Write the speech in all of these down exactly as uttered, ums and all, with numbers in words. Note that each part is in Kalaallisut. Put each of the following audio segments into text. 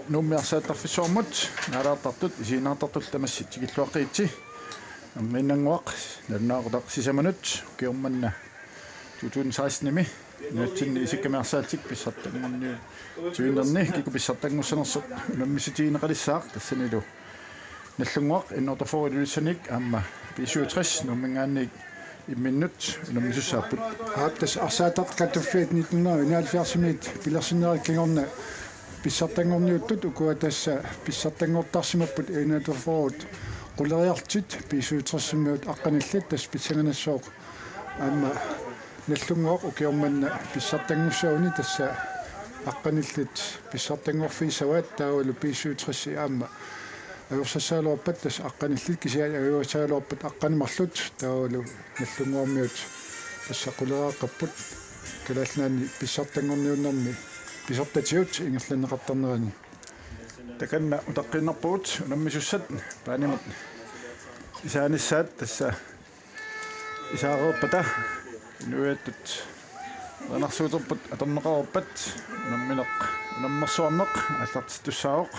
Nuummi arsaattarfissuarmut naalaartartut isiginnaartartullu tamassi tikilluaqqigitsi. Nammiinnannguaq nalunaaqutaq sisamanut ukioq manna to tusind seksten-imi nunatsinni isikkamik arsaallutik pissartanngorniutiviinerni kikkut pissartanngussanersoq unammissutigineqalissaaq tassanilu Nagdlunguaq N otteogfyrre Ilulissanik aamma B syvogtres Nuumminngaanniit imminnut unammisussaapput. Aap, tassa arsaattartut kattuffiat nitten hundrede enoghalvfjerds-imiit pilersinnerit kingorna pissartanngorniuttut ukua tassa pissartanngortarsimapput N otteogfyrre-t quleriarlutik B syvogtres-imiut aqqanillit tassa pissanganassaaq aamma Nagdlunguaq ukioq manna pissartanngussaguni tassa aqqanillit pissartanngorfigissavaat taavalu B syvogtres aamma ajorsassaagaluarpat tassa aqqanillit kisianni ajorsassaagaluarpat aqqaneq-marluk taavalu Nagdlunguarmiut tassa quleriaqqapput Kalaallit Nunaanni pissartanngorniunnermi pisortatigut ingerlanneqartarnerani. Takanna utaqqiinnarpugut unammisussat paanimut isaanissaat tassa isaareerpata inuiattut erinarsuuterput atorneqareerpat unammineq unammersuarneq aallartittussaavoq.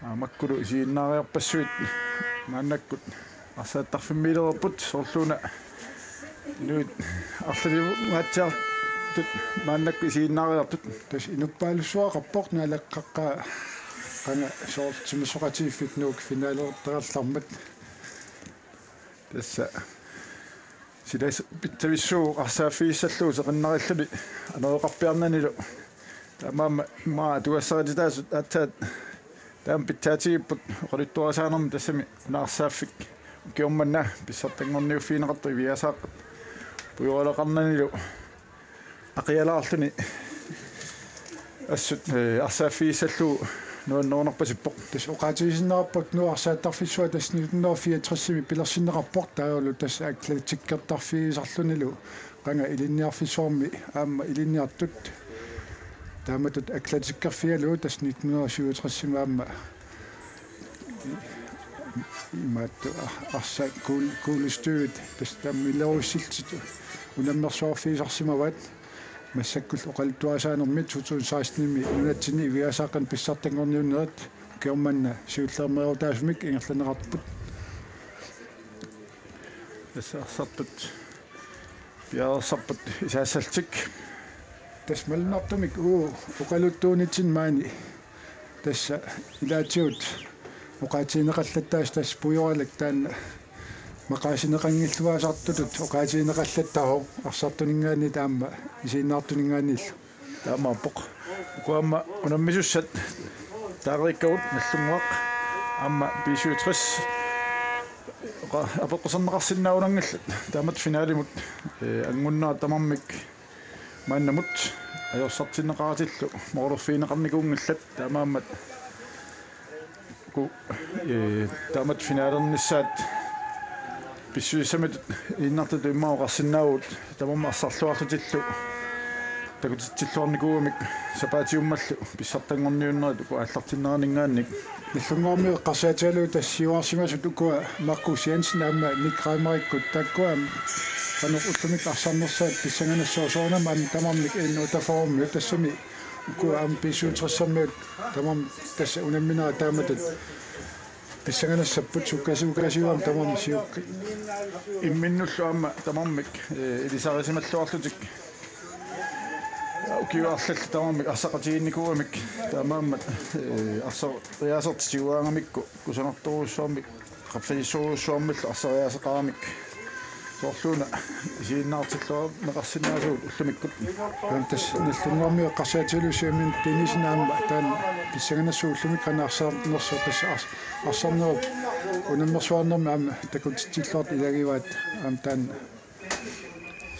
Aamma makkulu isiginnaariarpassuit maannakkut arsaattarfimmiilereerput soorluuna inuit arlalivunngaatsiartut maannakkut isiginnaariartut. Tassa inuppaalussuaqarpoq Naalakkaaqqap qanga soorlu timersoqatigiiffik Nuuk finalertarallarmat. Tassa silas pitsavissuuvoq arsaaffigissallugu seqinnarilluni aneroqarpiarnanilu. Taamaammat immaqa atugassarititaasut aatsaat taama pitsaatigipput oqaluttuarisaanermi tassami una arsaaffik ukioq manna pissartanngorniuffigineqartoq Iviaasaaqqat pujooraleqarnanilu aqialaarluni assut, eh, arsaaffigissallugu nuannerunarpasippoq. Tassa oqaatigisinnaarput Nuuk arsaattarfissuaq tassa nitten hundrede fireogtres-imi pilersinneqarpoq taavalu tassa atletikkertarfigisarlunilu qanga ilinniarfissuarmi aamma ilinniartut taamatut atletikkerfigalugu tassa nitten hundrede syvogtres-imi aamma imaattoq ar-, arsaq kuul-, kuulestøvit tassa tammillerussillutik unammersuarfigisarsimavaat. Massakkullu oqaluttuarisaanermi to tusind seksten-imi nunatsinni Iviaasaaqqani pissartanngorniunnerit ukioq manna siullermeerutaasumik ingerlanneqarput. Tassa arsartut piareersarput isaassallutik. Tassa malunnartumik uagut oqaluttuunitsinni maani tassa ilaatigut oqaatigineqallattaasut tassa pujooralak taanna maqaasineqanngilluinnartutut oqaatigineqallattaarpoq arsartuninngaanniit aamma isiginnaartuninngaanniillu. Taamaappoq. Uku aamma unammisussat taareerakkagut Nagdlunguaq aamma B syvogtres oqa-, apeqquserneqarsinnaanngillat taamatut finalimut, eh, angunnerat tamarmik maannamut ajorsartinneqaratillu moorlerfigineqarnikuunngillat taamaammat uku, eh, taamatut finalernissaat pissusissaminut iinnartutut immaqa oqarsinnaavugut tamarmik arsarluarlutillu takutitsilluarnikuugamik sapaatiummallu pissartanngorniunnerit uku aallartinneraninngaanniit. Nagdlunguarmiut eqqarsaatigalugu tassa siuarsimasut ukua Markus Jensen aamma Nick Reimerikkut taakkua aamma qanoq ullumikkut arsarnersaat pissanganassaaq soorunami aamma tamarmik N otteogfyrre-miut tassami ukua aamma B syvogtres-ermiut tamarmik tassa unamminerat taamatut pissanganassapput sukkasuukasiuvoq aamma tamarmik siukka. Imminnullu aamma tamarmik, eh, ilisarisimalluarlutik. Ukiut arlallit tamarmik arsaqatigiinnikuugamik taamaammat, eh, arsariaasertik tiguaagamikku kusanartorujussuarmik qaffasissorujussuarmillu arsariaaseqaramik soorluuna isiginnaartilluarneqarsinnaasugut ullumikkut. Aamma tassa Nagdlunguarmiut eqqarsaatigalugu Siamin Denisen aamma taanna pissanganassaaq ullumikkut qanoq arsarnersoq tassa ars-, arsarnerup unammersuarnermi aamma takutitsilluartut ilagivaat aamma taanna.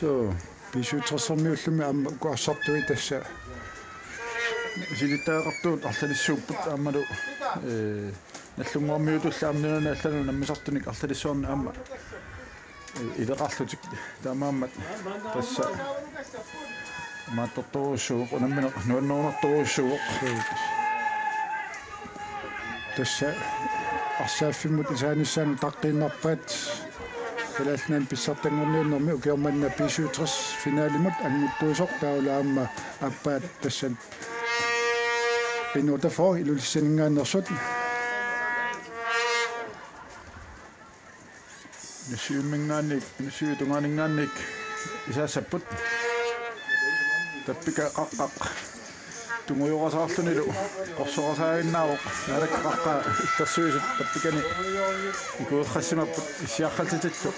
So, B syvogtres-ermiut ullumi aamma uku arsartui tassa misilittagaqartugut arlalissuupput aammalu, eh, Nagdlunguarmiutulli aamma nunani allanut unammisartunik arlalissuarnik aamma, eh, ileqarlutik taamaammat tassa imaattortorujussuuvoq unammineq nuannerunartorujussuuvoq. Tassa Arsaaffimmut isaanissaanut utaqqiinnarpaat. Kalaallit Nunaanni pissartanngorniunnermi ukioq manna B syvogtres finalimut anguttuusoq taavalu aamma aappaat tassa N otteogfyrre Ilulissaninngaanneersut. Nuussuumminngaanniit, Nuussuup tungaaninngaanniit isaassapput. Tappika qaqqaq tungujorasaarlunilu qorsoqasaaginnaavoq. Naalakkap qaqqap illersuisut Tappikani ikueqqassimapput issiaqqaltitillu.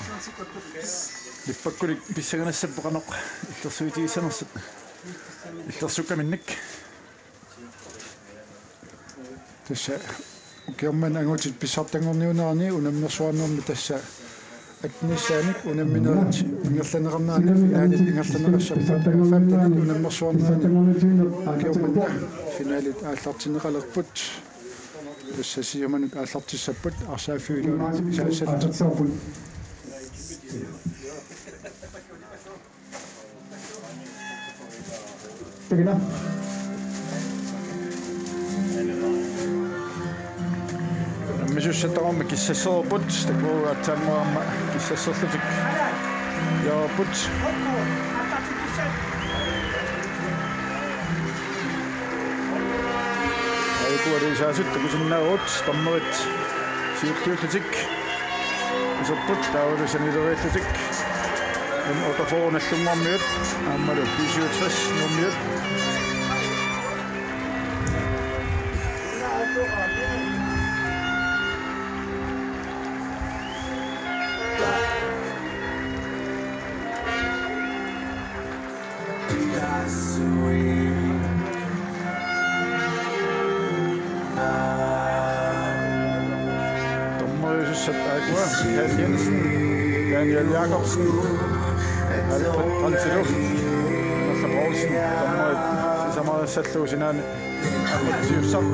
Lippakkunik pissanganassapput qanoq illersuitigissanersut. Illersukkaminnik. Tassa ukioq manna angutit pissartanngorniunneranni unammersuarnermi tassa attenissaanik unamminerit ingerlanneqarneranni finalit ingerlanneqassapput femtenit unammersuarneranni ukioq manna finalit aallartinneqalerput. Tassa siumanut aallartissapput arsaaffiup iluani isaassallutik. Takanna. Unammisussatta aamma kissassereerput, takuuk aatsaannguaq aamma kissasserlutik jaarput. Aajuku isaasut takusinnaavugut, dommerit siulliullutik iserput taavalu sanileriillutik. N otteogfyrre Nagdlunguarmiut aammalu B syvogtres Nuummiut. Dommeriusussat aajuku Michael Jensen, Daniel Jakobsen, Alfred Brandtilu, Nassaq Poulsen, dommerit sisamarissallugit sinaani. Aqqutiussaq.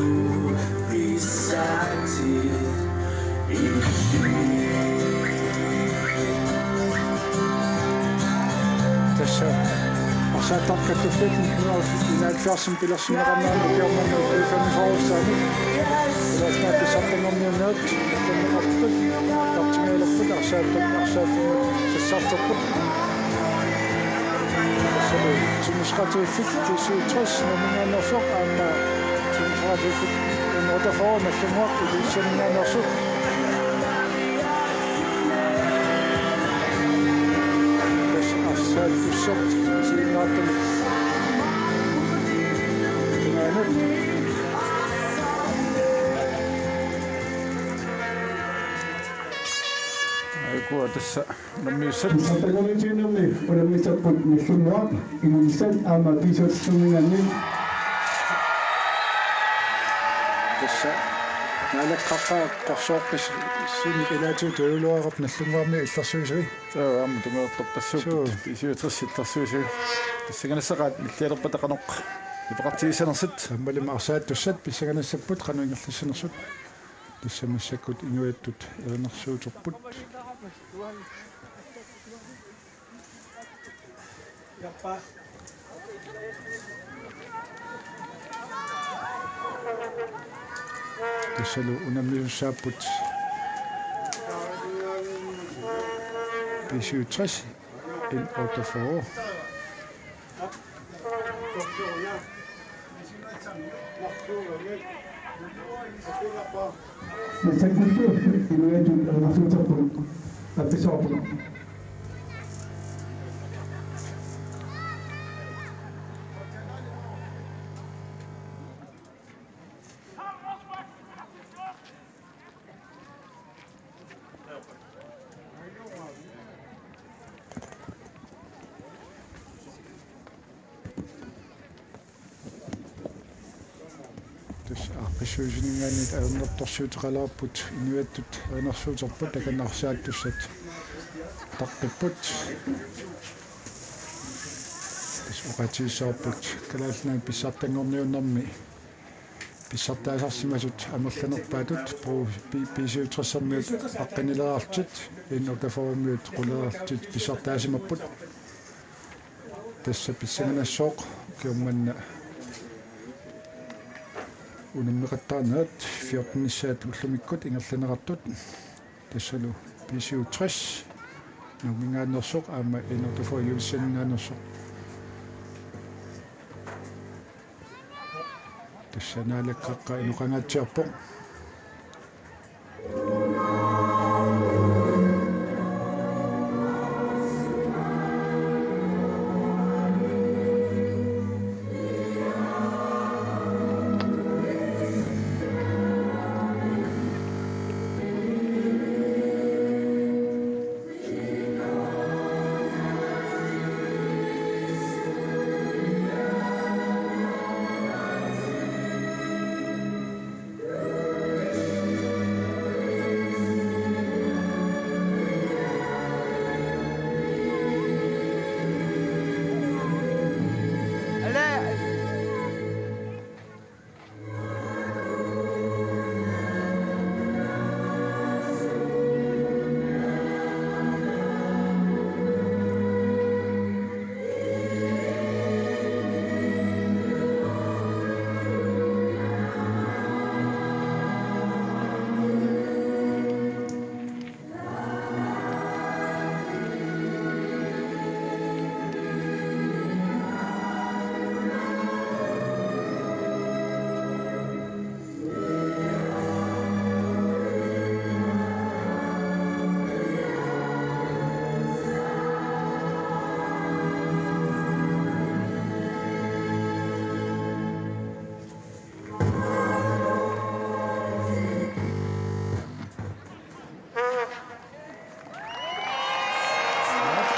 Tassa arsaattartut kattuffik enoghalvfjerds pilersinneqarnerani ukioq manna B femogfyrre-ssaani. Kalaallit Nunaanni pissartanngorniunnerit, pissartanngorniunnerit, arsaattartut, arsaaffimmut sassarterput. Tassa Timmissqatigiiffik B syvogtres Nuumminngaanneersoq aamma Timmissqatigiiffik N otteogfyrre Nagdlunguaq Ilulissaninngaanneersoq. Tassa arsaattussat isiginnaartumik tungaanut. Aajuku tassa unammiussat. Pissartanngorniunnermi unammissapput Nagdlunguaq Ilulissat aamma B syvogtres Nuumminngaanniit. Tassa Naalakkap qaqqap qorsooqqissunik ilaatigut tujuuluaraq Nagdlunguarmiut illersuisui. Suu, aamma tungaartorpassuupput. Suu. B syvogtres illersuisui. Pissanganassaat nillialerpata qanoq nipeqartigissanersut. Aammalumi arsaattussat pissanganassapput qanoq ingerlassanersut. Tassa massakkut inuiattut erinarsuuterput. Tassalu unammisussaapput B syvogtres N otteogfyrre. Massakkullu inuiattut erinarsuuterput appisoorput. Tassa aaqqissuussininngaanniit ajornartorsiuteqalaarput, inuiattut erinarsuuterput, takanna arsaattussat utaqqipput. Tassa oqaatigissavarput Kalaallit Nunaanni pissartanngorniunnermi pissartaasarsimasut amerlanerpaatut B-, B syvogtres-ermiut aqqanilereerlutik, N otteogfyrre-miut qulereerlutik pissartaasimapput. Tassa pissanganassooq ukioq manna Unammeqattaarnerat fjortenissaat ullumikkut ingerlanneqartut. Tassalu B syvogtres Nuumminngaanneersoq aamma N otteogfyrre Ilulissaninngaanneersoq. Tassa Naalakkaqqa inoqangaatsiarpoq.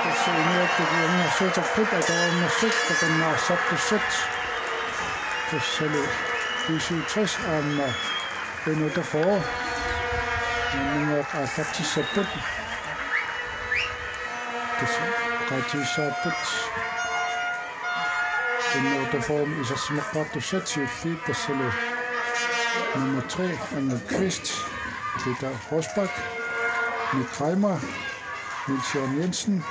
Tassa inuit tungaanut atuarnersuuterput, atuarnersut takanna arsartussat. Tassalu B syvogtres aamma N otteogfyrre. Nammineq aallartissapput. Tassa oqaatigissavarput N otteogfyrre isersimaqqaartussat siulliit, tassalu nummer tre, Angel Kvist, Peter Rosbach, Nick Reimer, Niels Jørgen Jensen,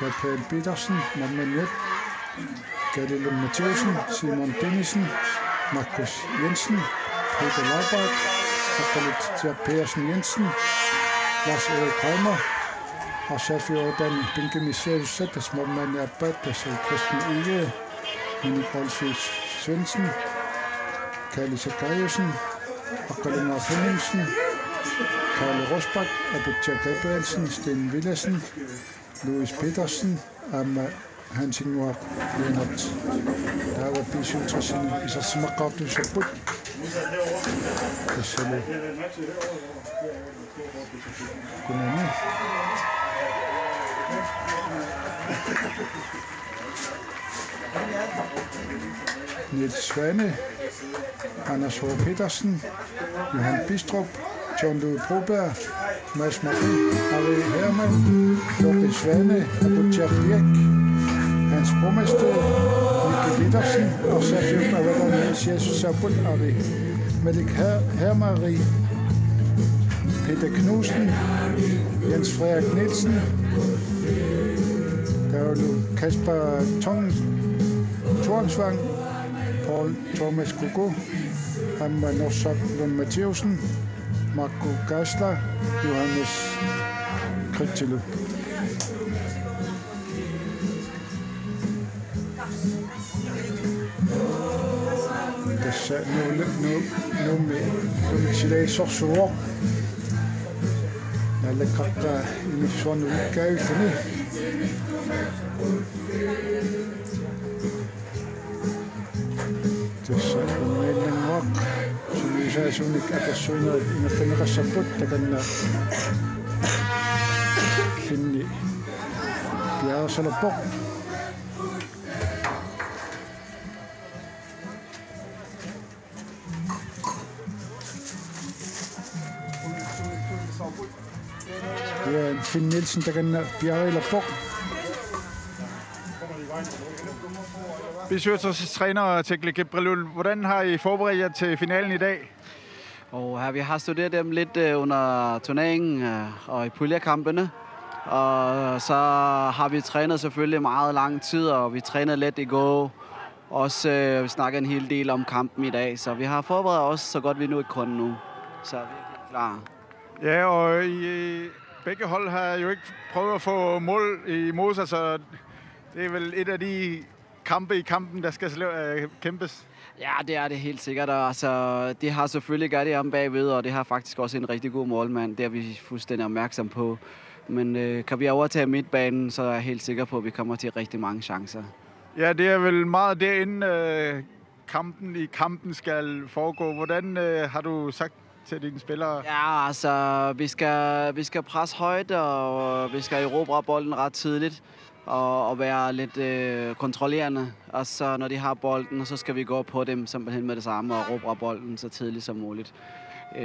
Gabriel Petersen, Mamma Niep, Kalle Lund Mathæussen, Simon Dennisen, Markus Jensen, Peter Laubach, Aqqalutit Jaap Pedersen Jensen, Lars Erik Reimer, arsaaffik otteogfyrre bænkemissiaasussat, tassa moormaanni aappaat, tassa Christian Egede, Minik Olsvig Svendsen, Kalle Zachariasen, Aqqalungaaq Hemmingsen, Kalle Rosbach, Aputsiaq Gabrielsen, Sten Villadsen, Louis Petersen, aamma Hansinnguaq Lennert. Taava B syvogtres isersimaqqaartussapput. Tassalu kunani Niels Svane, Anders H. Petersen, Johan Bistrup, John Louis Broberg, Mads Martin, Ari Hermann, Lotte Svane, Aputsiaq Birk, Hans Bromersted, Mikael Petersen, arsaaffik otteogfyrre isersimaqqaartussaapput Ari Malik Her-, Hermari, Peter Knudsen, Jens Frederik Nielsen, taavalu Kasper Thorn-, Thornsvang, Paul Thomas Kuku, aamma Norsaq Lund Mathæussen, Marco Geisler, Johannes Krittilu. Tassa Nuummi, Nuummi, Nuummi silagissorsuuvoq. Naalakkaqaaq imissuarnut ulikkaavilluni. Tassa unnuinnannguaq sungiusaasunik apersuinerit ingerlanneqassapput, takanna Finni piareersalerpoq. Ja, Finn Nielsen, takanna piareerlerpoq. B syvogtres' træner, Tekle Gebrelul, hvordan har I forberedt jer til finalen i dag? Og her, vi har studeret dem lidt øh, under turneringen øh, og i puljekampene. Og så har vi trænet selvfølgelig meget lang tid, og vi trænede lidt i går. Også øh, snakket en hel del om kampen i dag, så vi har forberedt os så godt vi nu kan nu. Så vi er helt klar. Ja, og I, øh, begge hold har jo ikke prøvet at få mål imod sig, så det er vel et af de kampe i kampen, der skal slå, øh, kæmpes. Ja, det er det helt sikkert. Og altså, de har selvfølgelig godt i ham bagved, og det har faktisk også en rigtig god målmand. Det er vi fuldstændig opmærksom på. Men øh, kan vi overtage midtbanen, så er jeg helt sikker på, at vi kommer til rigtig mange chancer. Ja, det er vel meget derinde, øh, kampen i kampen skal foregå. Hvordan øh, har du sagt til dine spillere? Ja, altså, vi skal, vi skal presse højt, og vi skal erobre bolden ret tidligt, og, og være lidt øh, kontrollerende. Og så når de har bolden, så skal vi gå på dem simpelthen med det samme og erobre bolden så tidligt som muligt. Øh,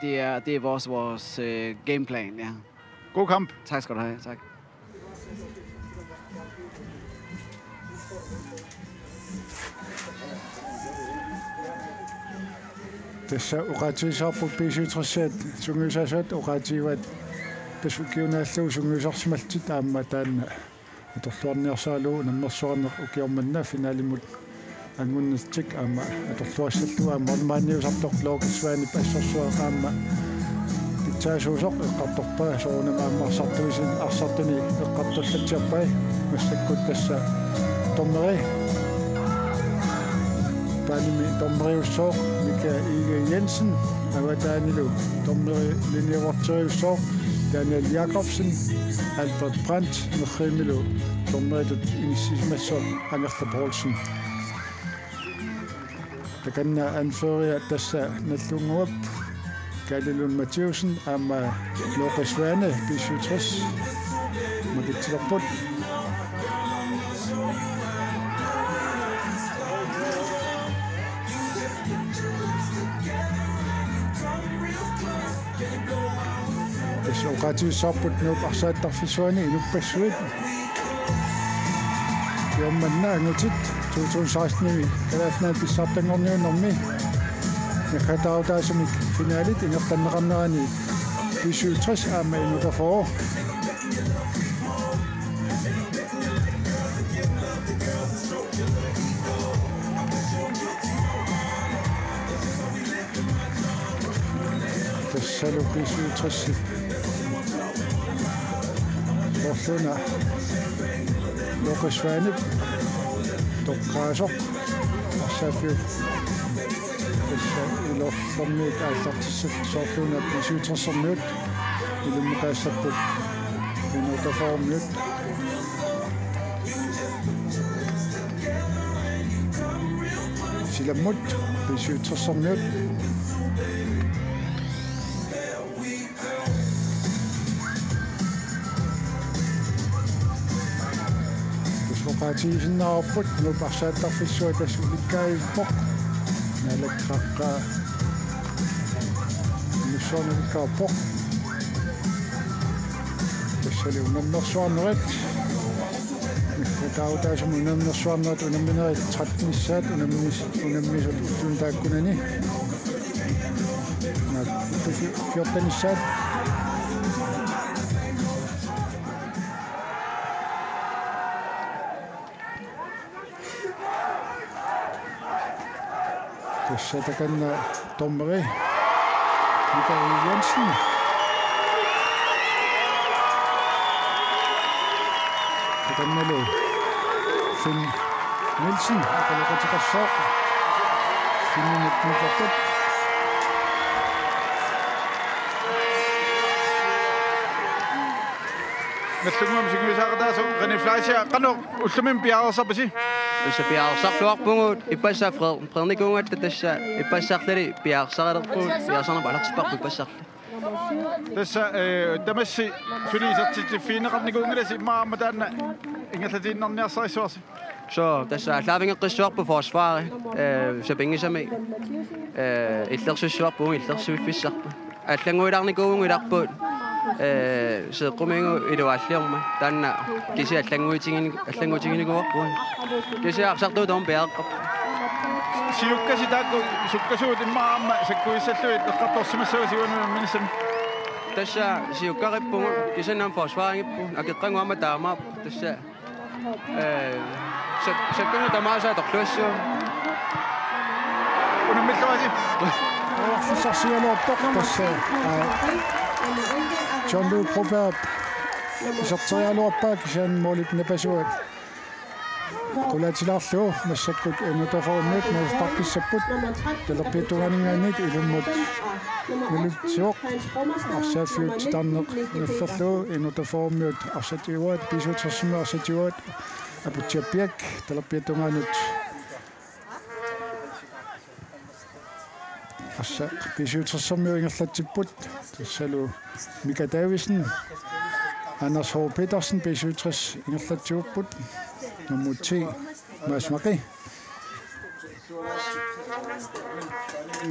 det, er, det er vores, vores øh, gameplan, ja. God kamp. Tak skal du have. Tak. Tassa oqaatigissavarput B syvogtresiat sungiusaasaat, oqaatigivaat tassa ukiup naallugu sungiusarsimallutik aamma taanna atorluarniarsaralugu unammersuarneq ukioq manna finalimut angunnertik aamma atorluassallugu aamma maaniusartoq Lorke Svanep assorsuaq aamma pitsaasuusoq eqqartorpaa soorunami aamma arsartuisin arsartuni eqqartullatsiarpai massakkut tassa dommeri Paanimi dommeriussooq Mikael Jensen, avataanilu dommeri linjevogteriussooq Daniel Jakobsen, Albert Brandt, Merriimilu dommeritut inissisimassooq Angerla Poulsen. Takanna anføreria tassa nallunnguup Kalle Lund Mathæusen aamma Lorke Svane B syvogtres makitsilerput. Tassa oqaatigissavarput Nuup arsaattarfissuani inuppassuit. Ukioq manna angutit to tusind seksten-imi kalaallit nunaanni pissartanngorniunnermi naggataarutaasumik finalit ingerlanneqarnerani B syvogtres aamma enogfyrre. Tassalu B syvogtres-ip soorluuna Lorke Svanep toqqaasoq arsaaffiup tassa ilorlermiut aallartissat soorluuna B syvogtres-ermiut ilimmukaassapput enogfyrre-miut. Silammut B syvogtres-ermiut. Tassa oqaatigisinnaavarput Nuup arsaattarfissuat tassa ulikkaavippoq. Naalakkaaqqaa nussuarnalukkaarpoq. Tassali unammersuarnerit. Naggataarutaasumik unammersuarnerit unamminerit tretten-issaat unammis-, unammisut ulluni taakkunani. Naak, ullut fjorten-issaat. Tassa takanna dommeri Mikael Jensen. Takannalu Finn Nielsen, oqaloqateqassaaq. Finnimut nukarput. Nallunnguamik sungiusaaqataasoq René Fleischer, qanoq ullumi piareersarpisi? Tassa piareersarluarpugut, ippassaq freer-, freernikuugatta tassa ippassarlili piareersaralerpugut, piareersarnerput aallartipparput ippassarli. Tassa, eh, tamassi suli isertitsiffigineqarnikuunngilasi immaqa aamma taanna ingerlatiinnarniarsarissuarsi. Suu, tassa aallaavigeqqissavarput forsvari, eh, sapinngisamik, eh, illersussuarput, illersuiffissarput. Allannguilaarnikuuvugut ilarput, eh, seeqqumiigut iluaalliormat. Taanna kisiat allannguitigin-, allannguitiginikuuarput. Kisiat arsartuut taama piareeqqapput. Siukkasi taakku sukkasuut immaqa aamma sakkuissallugit eqqartorsimassavagut siuanuinnarnissami. Tassa siukkarippugut, kisianni aamma forsvarigippugut, akeqqagut aamma taamaappoq, tassa, eh, Sat-, sattunut tamaasa atorluassuu. Unammilluarisi. Periarfissarsigaluarpoq tassa, aa, John Lou Broberg iserteriaraluarpaa kisianni målip napasuat qulaatilaarlugu massakkut N-otteogfyrremiut målsparkissapput. Talerpiata tungaaninngaanniit ilummut nalitsivoq. Arsaaffiup titarneq nallerlugu N-otteogfyrremiut arsaq tiguaat, B-syvogtresimiut arsaq tiguaat. Aputsiaq Birch talerpiata tungaanut arsaq B-syvogtresimiut ingerlatsipput. Tassalu Mika Davidsen, Anders H. Petersen, B-syvogtres ingerlatsivupput. Nummer ti, Mads Maki.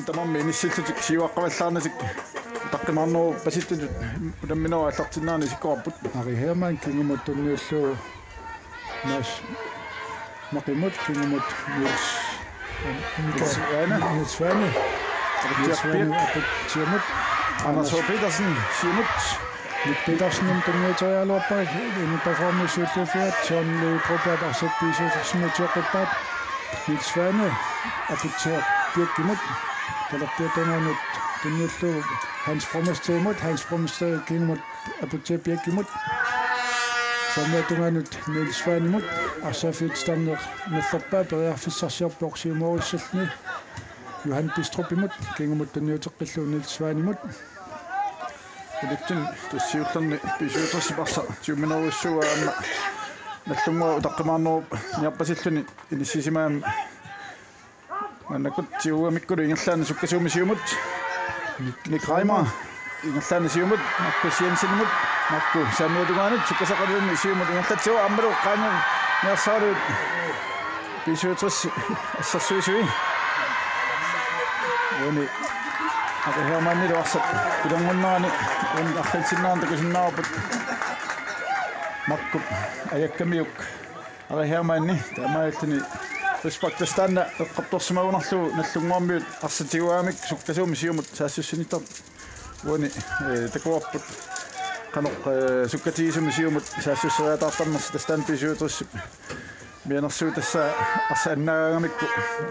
Tamarmik inissillutik siuaqqavallaarnatik utaqqimaarneruppasittutut unamminerup aallartinnerani isikkoqarput. Ari Hermann kingumut tunniullugu Mads Makimut, kingumut Niels, Niels Svane. Niels Svane. Niels Svane aputsiamut. Anders H. Petersen siumut. Nick Petersenimut tunniuteriaraluarpaa, N-otteogfyrremiut siulliuffigaat, John Lou Broberg arsaq B-syvogtresimiut tioqqippaat. Niels Svane aputsiaq Birchimut. Talerpiata tungaanut tunniullugu Hans Frommesterimut, Hans Frommesterip kingumut aputsiaq Birchimut. Saamiata tungaanut Niels Svanemut, arsaaffiup titarneq nallerpaa periarfissarsiorpoq siumoorussalluni. Johan Bistrupimut, kingumut tunniuteqqillugu Niels Svanemut. Ilitsin tussiullerni B-syvogtresip arsaq tiuminerujussuuaa aamma Nagdlunguaq utaqqimaarnerup niarpasilluni inissisimagami. Maannakkut tigugamikkulu ingerlaannaq sukkasuumik siumut. Nick Reimer. Ingerlaannaq siumut. Markus Jensenimut. Markus saamiata tungaanut. Sukkasaqaluni siumut ingerlatsivoq aammalu Reimer niarsaralugu. B-syvogtres assersuisui. Uani Ari Hermannilu arsaq pilernerani uani arriitsinnerani takusinnaavarput. Markup ajakkamiuk Ari Hermanni taamaalilluni frispark tassa taanna eqqartorsimagunarlugu Nagdlunguarmiut arsaq tiguagamik sukkasuumik siumut saassussinittartoq. Uani, eh, takuarput qanoq, eh, sukkatigisumik siumut saassusseriataartarnersoq, tassa taanna B-syvogtresip mianersuut tassa arsaq annaagaangamikku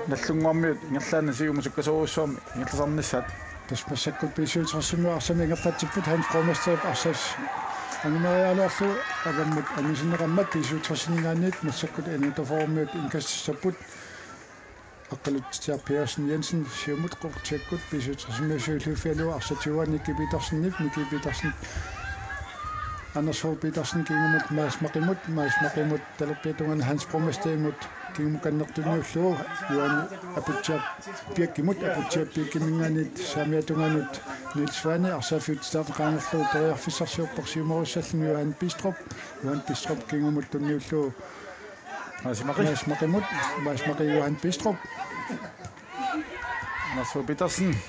Nagdlunguarmiut ingerlaannaq siumut sukkasoorujussuarmik ingerlasarnissaat. Tassa massakkut B-syvogtresimiut arsamik ingerlatsipput, Hans Frommesterip arsaq angumeriaraluarlugu avammut anisinneqarmat B-syvogtresiminngaanniit massakkut N-otteogfyrremiut indkastissapput. Aqqalutsiaq Petersen Jensen siumut, qutikkut B-syvogtresimiut siulliuffigalugu arsaq tiguaat Nicky Petersenip, Nicky Petersen Anders H. Petersen kingumut Mads Makimut, Mads Makimut talerpiata tungaanut Hans Frommesterip kingumut kannertunniullugu Johan aputsiaq Birchimut, aputsiaq Birchiminngaanniit saamiata tungaanut Niels Svane, arsaaffiup titarneq qaangerlugu periarfissarsiorpoq siumoorussalluni Johan Bistrup, Johan Bistrup kingumut tunniullugu Mads Maki. Mads Makimut, Mads Maki Johan Bistrup. Anders H. Petersen.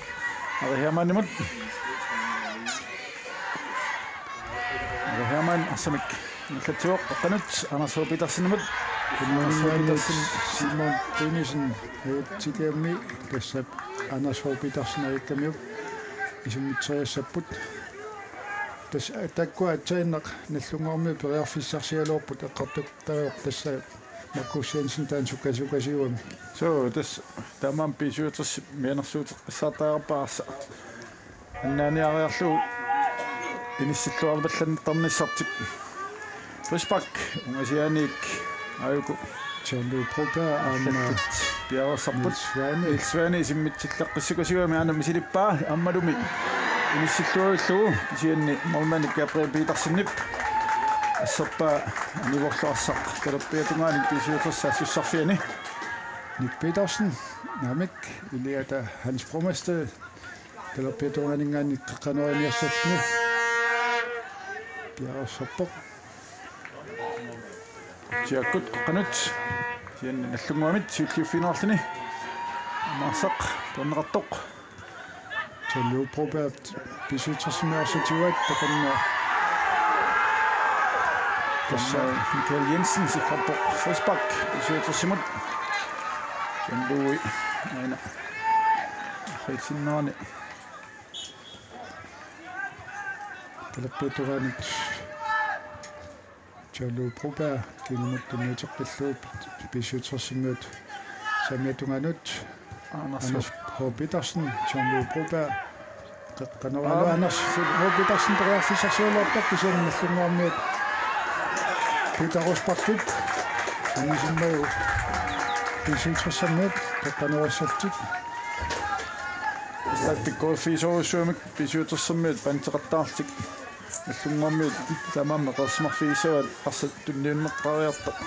Ari Hermannimut. Ari Hermann arsamik ingerlatsivoq, qeqqanut Anders H. Petersenimut. Anders H. Petersen. Simon Bennesen, H. Tikami, tassa Anders H. Petersen ajakkamiuk isummitserissapput. Tassa taakkua aatsaannaq Nagdlunguarmiut periarfissarsigaluarput, eqqartup taava tassa Markus Jensen taanna sukkasuukasiugami. Suu, tassa taamaammat B-syvogtresip mianersuuteqqissaartariaqarpaa arsaq annaaniariarlugu inissilluarpallanneqarnissartik. Frispark ungasianiit aajuku John Lou Broberg aamma piareersarput. Niels Svane. Niels Svane isimmitsillaqqissuukasiugami aana misilippaa aammalumi inissilluarillugu, kisianni målmandip Gabriel Petersenip asserpaa anivorlu arsaq talerpiata tungaani B-syvogtres saassussarfiani. Nick Petersen, naamik, iliata Hans Frommested talerpiata tungaaninngaanniit qeqqanooriniassalluni piareersarpoq. Siakkut qeqqanut. Kisianni Nagdlunguamit siulliuffigineqarluni. Aamma arsaq peerneqartoq. John Lou Broberg B-syvogtresimi arsaq tiguaat takanna. Tassa Michael Jensen sikkarpoq frispark B-syvogtresimut. John Louis aana arriitsinnerani talerpiata tungaanut John Lou Broberg, kingumut tunniuteqqillugu B syvogtresimiut saamiata tungaanut. Anders Anders H. Petersen, John Lou Broberg, qanoq Anders H. Petersen periarfissarsiulerpoq kisianni Nagdlunguarmiut Peter Rosbachip anisimmagu B syvogtresimiut qanoq issatsik. Issatsik pikkoriffigisorujussuarmik B syvogtresimiut panteqattaartik. Nagdlunguarmiut taamaammat eqqarsaarfigissavaat arsaq tunniunneqqaariartoq.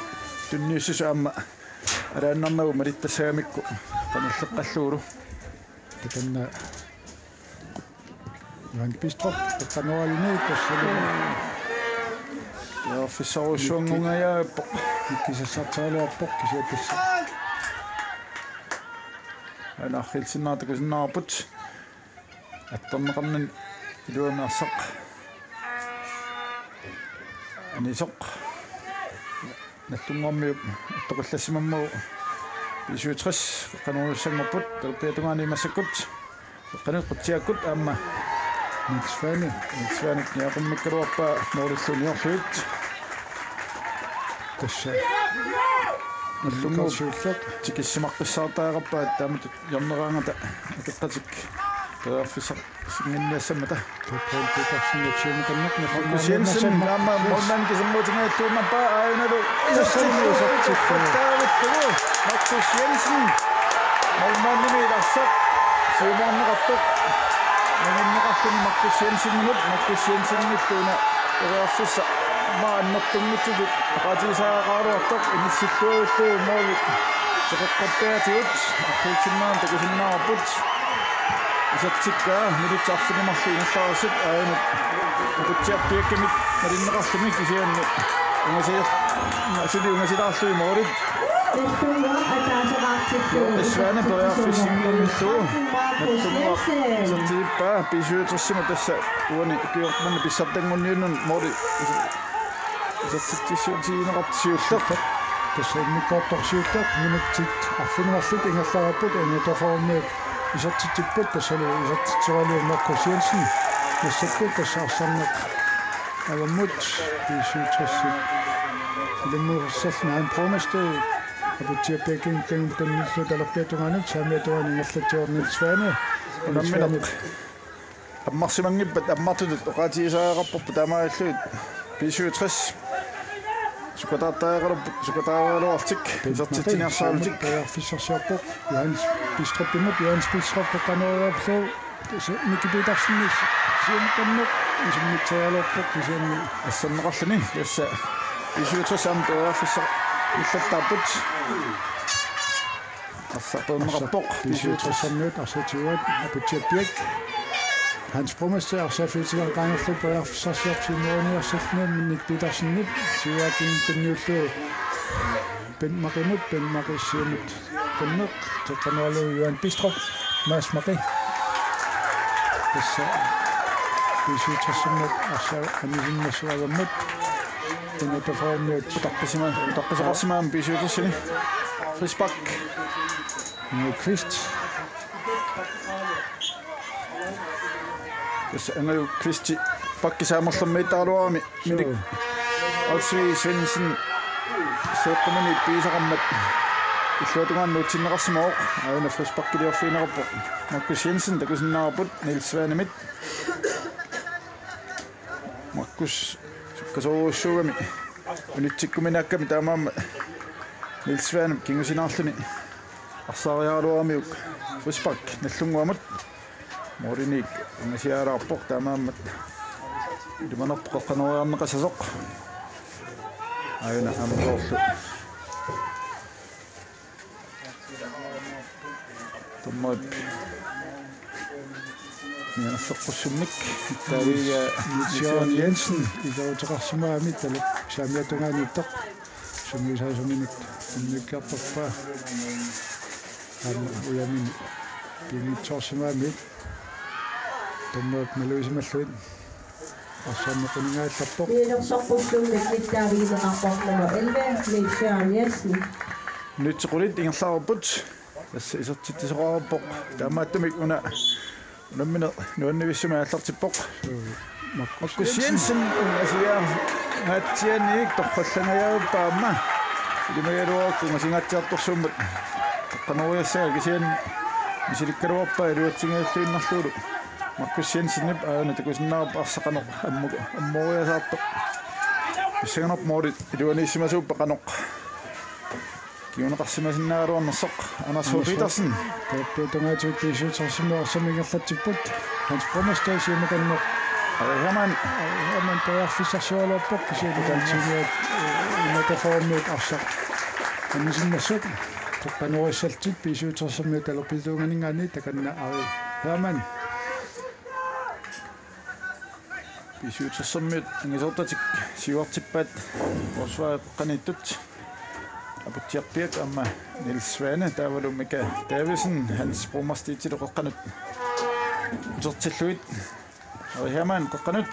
Tunniussisut aamma alaannarnagu malittassagamikku qanilleqqallugulu. Takanna Johan Bistrup, takanna aamma tassalu. Periarfissarujussuanngungajappoq. Ikkisassartaraluarpoq kisianni tassa. Aana arriitsinnaartut takusinnaavarput. Attorneqarnani iluamik arsaq anisoq. Nagdlunguarmiut attoqqillassimammagu B syvogtres qeqqanoorujussanngorput talerpiata tungaanut massakkut. Qeqqanut Qutsiakkut aamma Niels Svane. Niels Svane niaqummikkaluarpaa moorilluniorluit. Tassa. Nagdlunguup siulleq tikissimaqqissaartariaqarpaat taamatut hjørneraangata akeqqatik periarfissarsinnginniassammata. John Petersen, John Petersen, Markus Jensen, aamma målmand kisimmuutingajalluinnarpaa aajunalu. Isertittuuvoq. Markus Jensen. Målmandimi ilassaq. Siumuarneqartoq. Maninneqarluni Markus Jensenimut, Markus Jensenillu una periarfissaq. Aamma annertunngitsutut oqaatigisariaqaraluartoq inissilluarlugu måli. Seqeqqappiatigut. Arriitsinnaanut takusinnaavarput. Isertikkaa, minutsit arfineq-marluk ingerlareersut, aajuna Aputsiaq Birkimit malinneqarluni kisianni ungasior-, suli ungasilaarluni målit. Nagdlunguaq ataaseqartillugu. Svane periarfissinngorlugu. Nagdlunguaq isertippaa, B syvogtresimut tassa uani ukiormanna pissartanngorniunnermi måli isertitsissuup tigineqartoq siulleq. Tassa immikkoortoq siulleq, minutsit arfineq-marluk ingerlareerput, N otteogfyrremiut isertitsipput, tassalu isertitsoralugu Markus Jensen. Massakkut tassa arsarneq avammut B syvogtresip ilimmuussalluni Hans Brommestad, Aputsiaq Birkimit kingumut tunniullugu talerpiata tungaanut, saamiata tungaanut ingerlatsivoq Niels Svane. Niels Svane. Ammarsimanngippat ammartutut oqaatigisariaqarparput taamaalillugit B syvogtres. Sukataartariaqalerput, sukataartariaqaluartik, isertitsiniarsaralutik. Periarfissarsiorpoq. Johannes Bistrupimut, Johannes Bistrup qeqqanooriarlugu. Tassa Miki Petersenip siumut anneq, isummitsaagaluarpoq kisianni. Assanneqarluni, tassa B syvogtres aamma periarfissaq illattaapput. Arsaq peerneqarpoq. B syvogtresimiut arsaq tiguaat Aputsiaq Birk. Hans Brommestad arsaq fiitilan qaangerlugu periarfissarsiorpoq siumuarniarsalluni Miki Petersenip tiguaat kingumut tunniullugu Bent Makimut, Bent Maki siumut anneq, qeqqanoralugu Johan Bistrup, Mads Maki. Tassa B syvogtresimiut arsaq anisinnaasut avammut. N otteogfyrremiut. Utaqqisima-, utaqqisoqarsimagami B syvogtresini. Frispark. Ingo Kvist. Tassa Ingo Kvist bakkisaamerlermiittaraluarami. Minik. Olsvig Svendsen. Seeqqumini pigisaqarmat. Illuatungaani nuutsinneqarsimavoq. Aajuna frisparkiliorfigineqarpoq. Markus Jensen takusinnaavarput Niels Svanemit. Markus sukkasoorujussuugami. Unitsikkuminaakkami taamaammat Niels Svanemit kingusinaarluni. Arsaariaraluaramiuk frispark Nagdlunguamut. Måliminik ungasiaraluarpoq taamaammat. Ilimanarpoq qeqqanooriarneqassasoq. Aajuna aamma soorlu. Dommerip mianersoqqussummik. Taaviga Nils Jørgen Jensen. Iluaqutaqarsimagami talerpiata saamiata tungaanut. Sungiusaasuminik unnikkiartorpaa. Aamma ujamini pinnitsoorsimagami. Dommerip malugisimallugit. Arsaq aamma quningaallarpoq. Mianersoqqussummik nittaavigineqarpoq nummer elleve, Niels Jørgen Jensen. Minutsit qulit ingerlareerput. Tassa isertitsisoqarpoq. Taamaattumik una unammineq nuannivissumik aallartippoq. Markus Jensen. Jensen, asiaa, ngaatsianiik torrallangajavippa aamma. Ilimagaluarukku masingaatsiartorsuummat. Qanorissaa kisianni misilikkaluarpaa iluatsinngilluinnarlugulu. Markus Jensenip aana takusinnaavarput arsaq qanoq ammu-, ammuuriasaartoq. Pissanganarpoq moolit iluaniissimasuuppat qanoq kinguneqarsimasinnaagaluarnersoq. Anders H. Anders H. Petersen. Tappia tungaatigut B-syvogtresimi arsamik ingerlatsipput. Hans Brommestad siumukanneq. Ari Hermann. Ari Hermann periarfissarsioraluarpoq kisianni taanna tiimiat, eh, imatut formit arsaq. Annisinnassuk. Qeqqanorissallutik B-syvogtresimiut talerpiata tungaaninngaanniit takanna Ari Hermann. B-syvogtresimiut angisoortatik siuartippaat forsvarip qeqqaniittut. Aputsiaq Birch aamma Niels Svane taavalu Mika Davidsen Hans Brommestadilu qeqqanut utertillugit. Ari Hermann qeqqanut.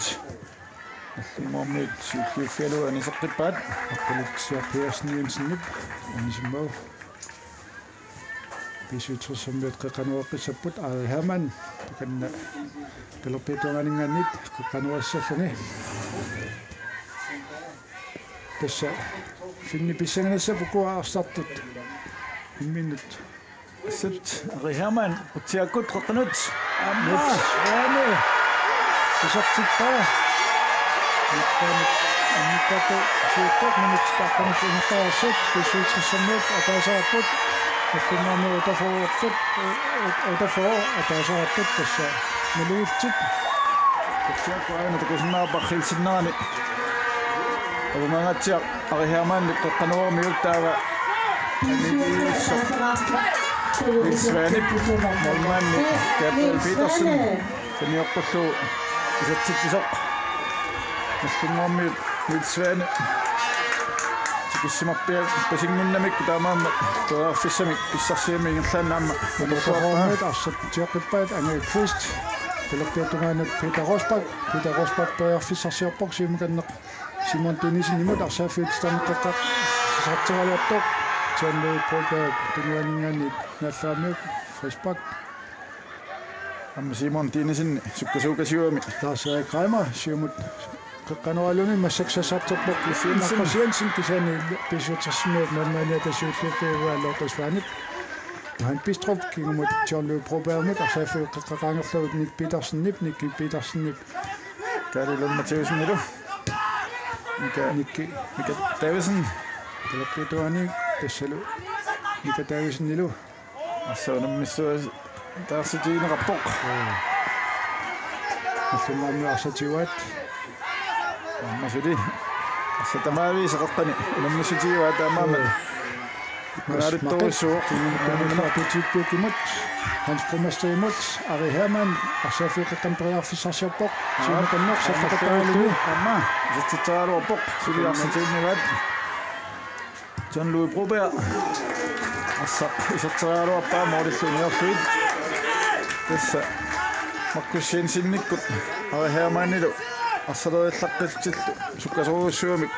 Nallunnguarmiut siulliuffigalugu aniseqqippaat. Aqqalutsiaq Petersen Jensenip anisimmagu. B-syvogtresimiut qeqqanoreqqissapput Ari Hermann. Takanna talerpiata tungaaninngaanniit qeqqanorissalluni. Tassa finni pissanganassapput ukua arsartut. Imminnut. Sit Ari Hermann, utsiakkut qeqqanut. Aamma. Niels Svane. Isertippaa. Niels Svane. Annikkaatut siuttut minutsit aqqanillit ingerlareersut. B-syvogtresimiut ataaseqarput. Nallunnguarmiut otteogfyrreerput. Otteogfyrre ataaseqarput tassa. Nalugillutik. Utsiakkut aana takusinnaavarput arrilsinnerani. Avumaangaatsiaq Ari Hermannip qeqqanoormiuk taava. Niels Svanip, målmandi Gabriel Petersen, saniorpullu isertitsisoq. Nallunnguarmiut Niels Svane. Tikissimarpiaq pisinnginnamik taamaammat periarfissamik pissarsiammik ingerlaannaq aamma. Amerlasoormiut arsaq tsiaqqippaat Angel Kvist. Talerpiata tungaanut Peter Rosbach. Peter Rosbach periarfissarsiorpoq siumukanneq Simon Dennisenimut arsaaffiup titarneq qeqqarsarteraluartoq. John Louis Broberg tunuaninngaanniit naallaramiuk frispark. Aamma Simon Dennisen sukkasuukasiugami. Lars Erik Reimer siumut qeqqanoraluarluni massakkut sassarterpoq. Jensen. Markus Jensen kisianni B-syvogtresimiut målmandiata siulliuffigaluarlugu Lortus Vanip. Johan Bistrup kingumut John Louis Brobergimut arsaaffiup qeqqanut qaangerlugu Nick Petersenip, Nick Petersenip. Kaali Lund Mathæusenilu. Mika, Nick. Mika Davidsen. Talerpiata tungaani tassalu Mika Davidsenilu. Arsaq unammissuaq taarsitigineqarpoq. Nallunnguarmiut arsaq tiguaat. Aamma suli. Arsaq tamaavisa qeqqani unammissutigivaat taamaammat. Mads Marit Torres. Marit Torres. Aputsiaq Birchimut. Hans Brommestadimut. Ari Hermann. Arsaaffiup qeqqanut periarfissarsiorpoq. Siumukanneq saffaqattaarluni. Aamma. Isertitseriaraluarpoq. Suli arsaq tiginnivaat. John Louis Broberg. Arsaq iserteriaraluarpaa målillu uniorlugit. Tassa Markus Jensenikkut Ari Hermannilu arsaleriallaqqillutillu sukkasoorujussuarmik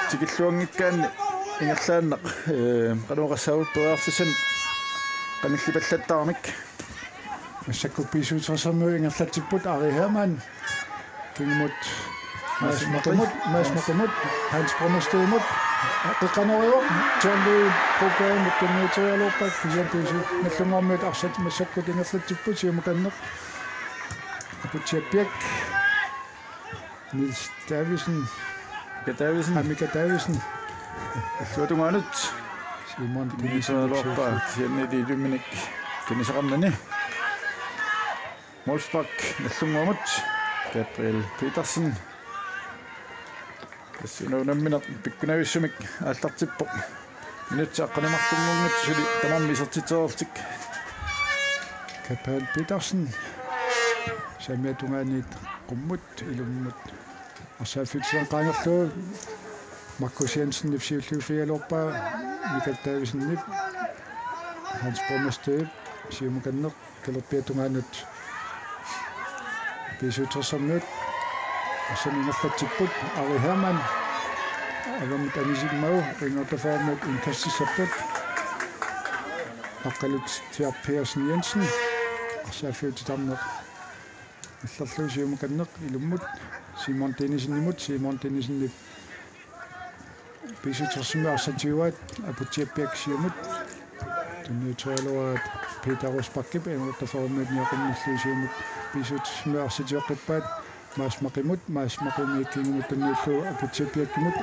tikilluanngikkaanni ingerlaannaq, ee, qanoq oqassaavoq periarfissanik qanillipallattaarmik. Massakkut B-syvogtresimiut ingerlatsipput Ari Hermann. Kingumut Mads Maqimut, Mads Maqimut, Hans Brommestadimut, qeqqanorivoq, John Louis Brobergimut tunniuteriaraluarpaa, kisianni B-syv, Nallunnguarmiut arsaq massakkut ingerlatsipput siumukanneq. Aputsiaq Birch, Niels Davidsen. Mika Davidsen. Aa, Mika Davidsen. Illuatungaanut. Simon Dennisen. Tunniuteriaraluarpaa, kisianni iliuminik tunniussaqarnani. Målspark Nallunnguamut. Gabriel Petersen. Tassa una unammineq pikkunavissumik aallartippoq. Minutsit aqqaneq-marlunnguunngitsut suli tamarmik isertitsereerlutik. Gabriel Petersen. Saamiata tungaaniit qummut ilummut. Arsaaffiup titarneq qaangerlugu Markus Jensenip siulliuffigigaluarpaa Mika Davidsenip Hans Brommestadip siumukanneq. Talerpiata tungaanut B-syvogtresimiut arsamik ingerlatsipput Ari Hermann. Avammut anisimmagu N-otteogfyrremiut indkastissapput. Aqqalutsiaq Petersen Jensen. Arsaaffiup titarneq Nallerlugu siumukanneq ilummut Simon Dinesen-imut, Simon Dinesen-ip B syvogtresimi arsaq tiguaat, Aputsiapiak siumut. Tunniuteriaraluaraat Peter Rosbachip N-otteogfyrremiut niaqqummillugu siumut B syvogtresimi arsaq tiguaat, Mads Maqimut, Mads Maqimut kingumut tunniullugu Aputsiapiakimut.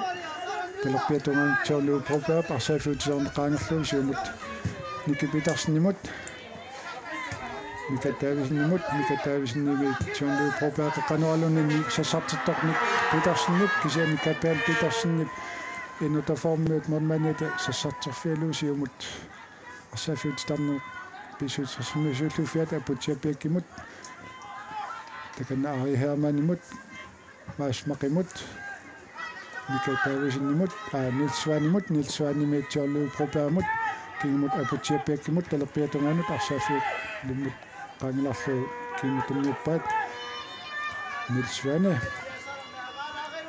Talerpiata tungaanut John Lou Broberg arsaq siulliuffik qaangerlugu siumut Nicky Petersen-imut. Mika Davidsen-imut, Mika Davidsen-ip John Lou Broberg qeqqanooraluni sassartittoq Nicky Petersen-ip, kisianni Gabriel Petersen-ip N-otteogfyrremiut målmandiata sassarterfigalugu siumut arsaq siulliuffik titarneq B syvogtresimi siulliuffigaat Aputsiapiakimut. Takanna Ari Hermann-imut, Mads Maqimut, Mika Davidsen-imut, aa, Niels Svane-imut, Niels Svane-ip John Lou Broberg-imut, kingumut Aputsiapiakimut, talerpiata tungaanut arsaq siulliuffik ilummut qaangilarlugu kingumut tunniuppaat. Niels Svane,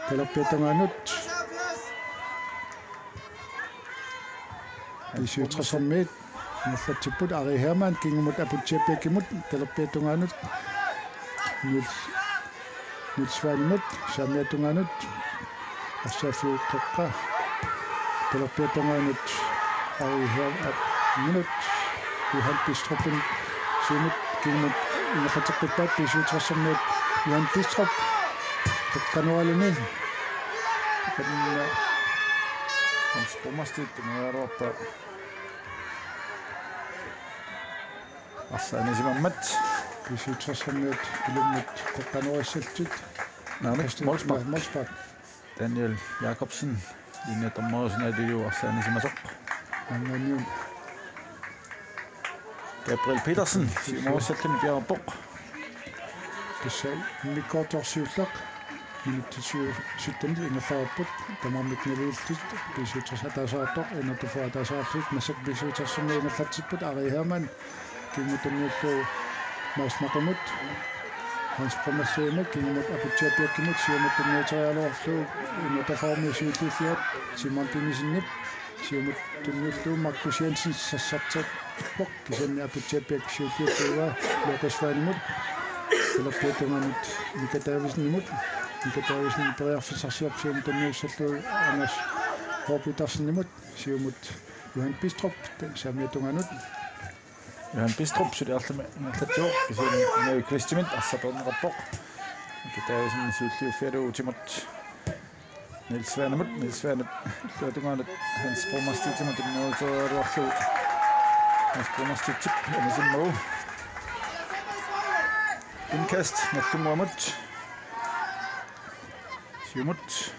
talerpiata tungaanut B syvogtresimiit ingerlatsipput, Ari Hermann kingumut Aputsiapiakimut, talerpiata tungaanut Niels, Niels Svane-imut, saamiata tungaanut arsaq siulliuffik qeqqa, talerpiata tungaanut Ari Hermann-imut, Johan Bistrup-imut, siumut kingumut ingerlateqqippaat B syvogtresimiit, Johan Bistrup qeqqanooraluni. Takanna Hans Brommestedip tunniuteriaraluarpaa arsaq anisimammat. B syvogtresimiut ilummut qeqqanoorissallutik. Naamik, målspark. Målspark. Daniel Jakobsen, linjedommerip sinaatigut arsaq anisimasoq. Angunium. Gabriel Petersen, siumut arsaq siulliuffik piareerpoq. Tassa immikkoortoq siulleq. Minutsit syv-, sytten ingerlareerput. Tamarmik naligiillutik B syvogtres ataaseqartoq, N-otteogfyrre ataaseqarlutik, massakkut B syvogtresimi ingerlatsipput, Ari Hermann kingumut tunniullugu Mads Maqimut, Hans Brommestedimut, kingumut Aputsiapiakimut, siumut tunniuteriaraluarlugu N-otteogfyrremiut siulliuffigaat Simon Dinesen-ip, siumut tunniullugu Markus Jensen sassarterpoq, kisianni Aputsiapiak siulliuffigivaa Lukas Svane-imut, talerpiata tungaanut Mika Davidsen-imut, Mika Davidsen periarfissarsiorpoq siumut tunniussallugu Anders H. Petersen-imut, siumut Johan Bistrup, saamiata tungaanut. Johan Bistrup suli arlaanni ingerlatsivoq, kisianni Nao Qvistimit arsaq peerneqarpoq. Mika Davidsen siulliuffigalugu utimut Niels Svane-mut, Niels Svane illuatungaanut Hans Brommestedimut tunniuteriaraluarlugu Hans Brommestedip anisimmagu. Indkast Nagdlunguamut. Siumut,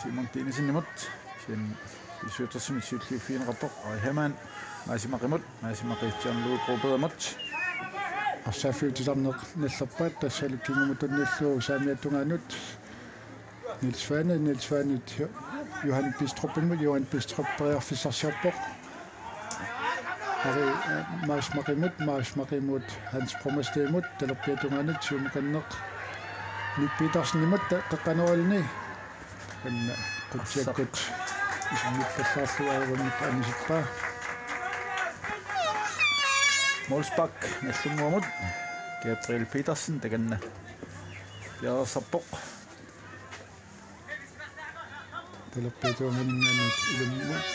Simon Dinesen-imut, kisianni B syvogtresimi siulliuffigineqarpoq, Ari Hermann, Mads Maqimut, Mads Maqi John Lou Broberg-imut. Arsaq siulliuffik titarneq nallerpaat, tassalu kingumut tunniullugu saamiata tungaanut Niels Svane, Niels Svane Johan Bistrup-imut, Johan Bistrup periarfissarsiorpoq. Ari, eh, Mads Maqimut, Mads Maqimut Hans Brommestedimut, talerpiata tungaanut siumukanneq Nick Petersen-imut, ta-, qeqqanooraluni. Takanna Qutsiakkut isummipallaarlugu ajoraluartumik anisippaa. Målspark Nagdlunguamut, Gabriel Petersen takanna piareersarpoq. Talerpiata tungaaninngaanniit ilummut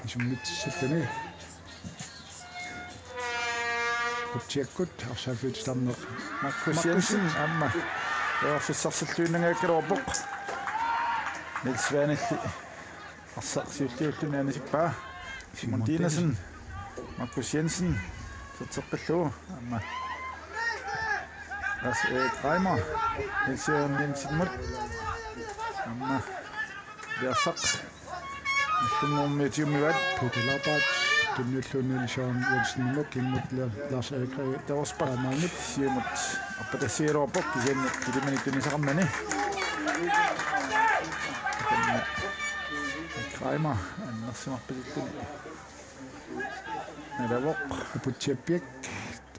isummitsissalluni. Qutsiakkut arsaq siulliuffik titarneq. Markus Jensen aamma periarfissarsilluinnangajakkaluarpoq. Niels Svanelli arsaq siulliulluni anisippaa. Simon Dinesen. Markus Jensen. Serteqqillugu. Aamma Lars Erik Reimer. Niels Jørgen Jensenimut. Aamma Liarsaq. Nagdlunguammiut siumivaat. Peter Lappert. Tunniullugu Niels Jørgen Jensenimut. Kingumut Lars Erik Reimer. Dorsbach. Reimerimut. Siumut arpatassigaluarpoq kisianni ilimanik tunisaqarnani. Reimer annersimarpasilluni. Nalavoq. Aputsiapiak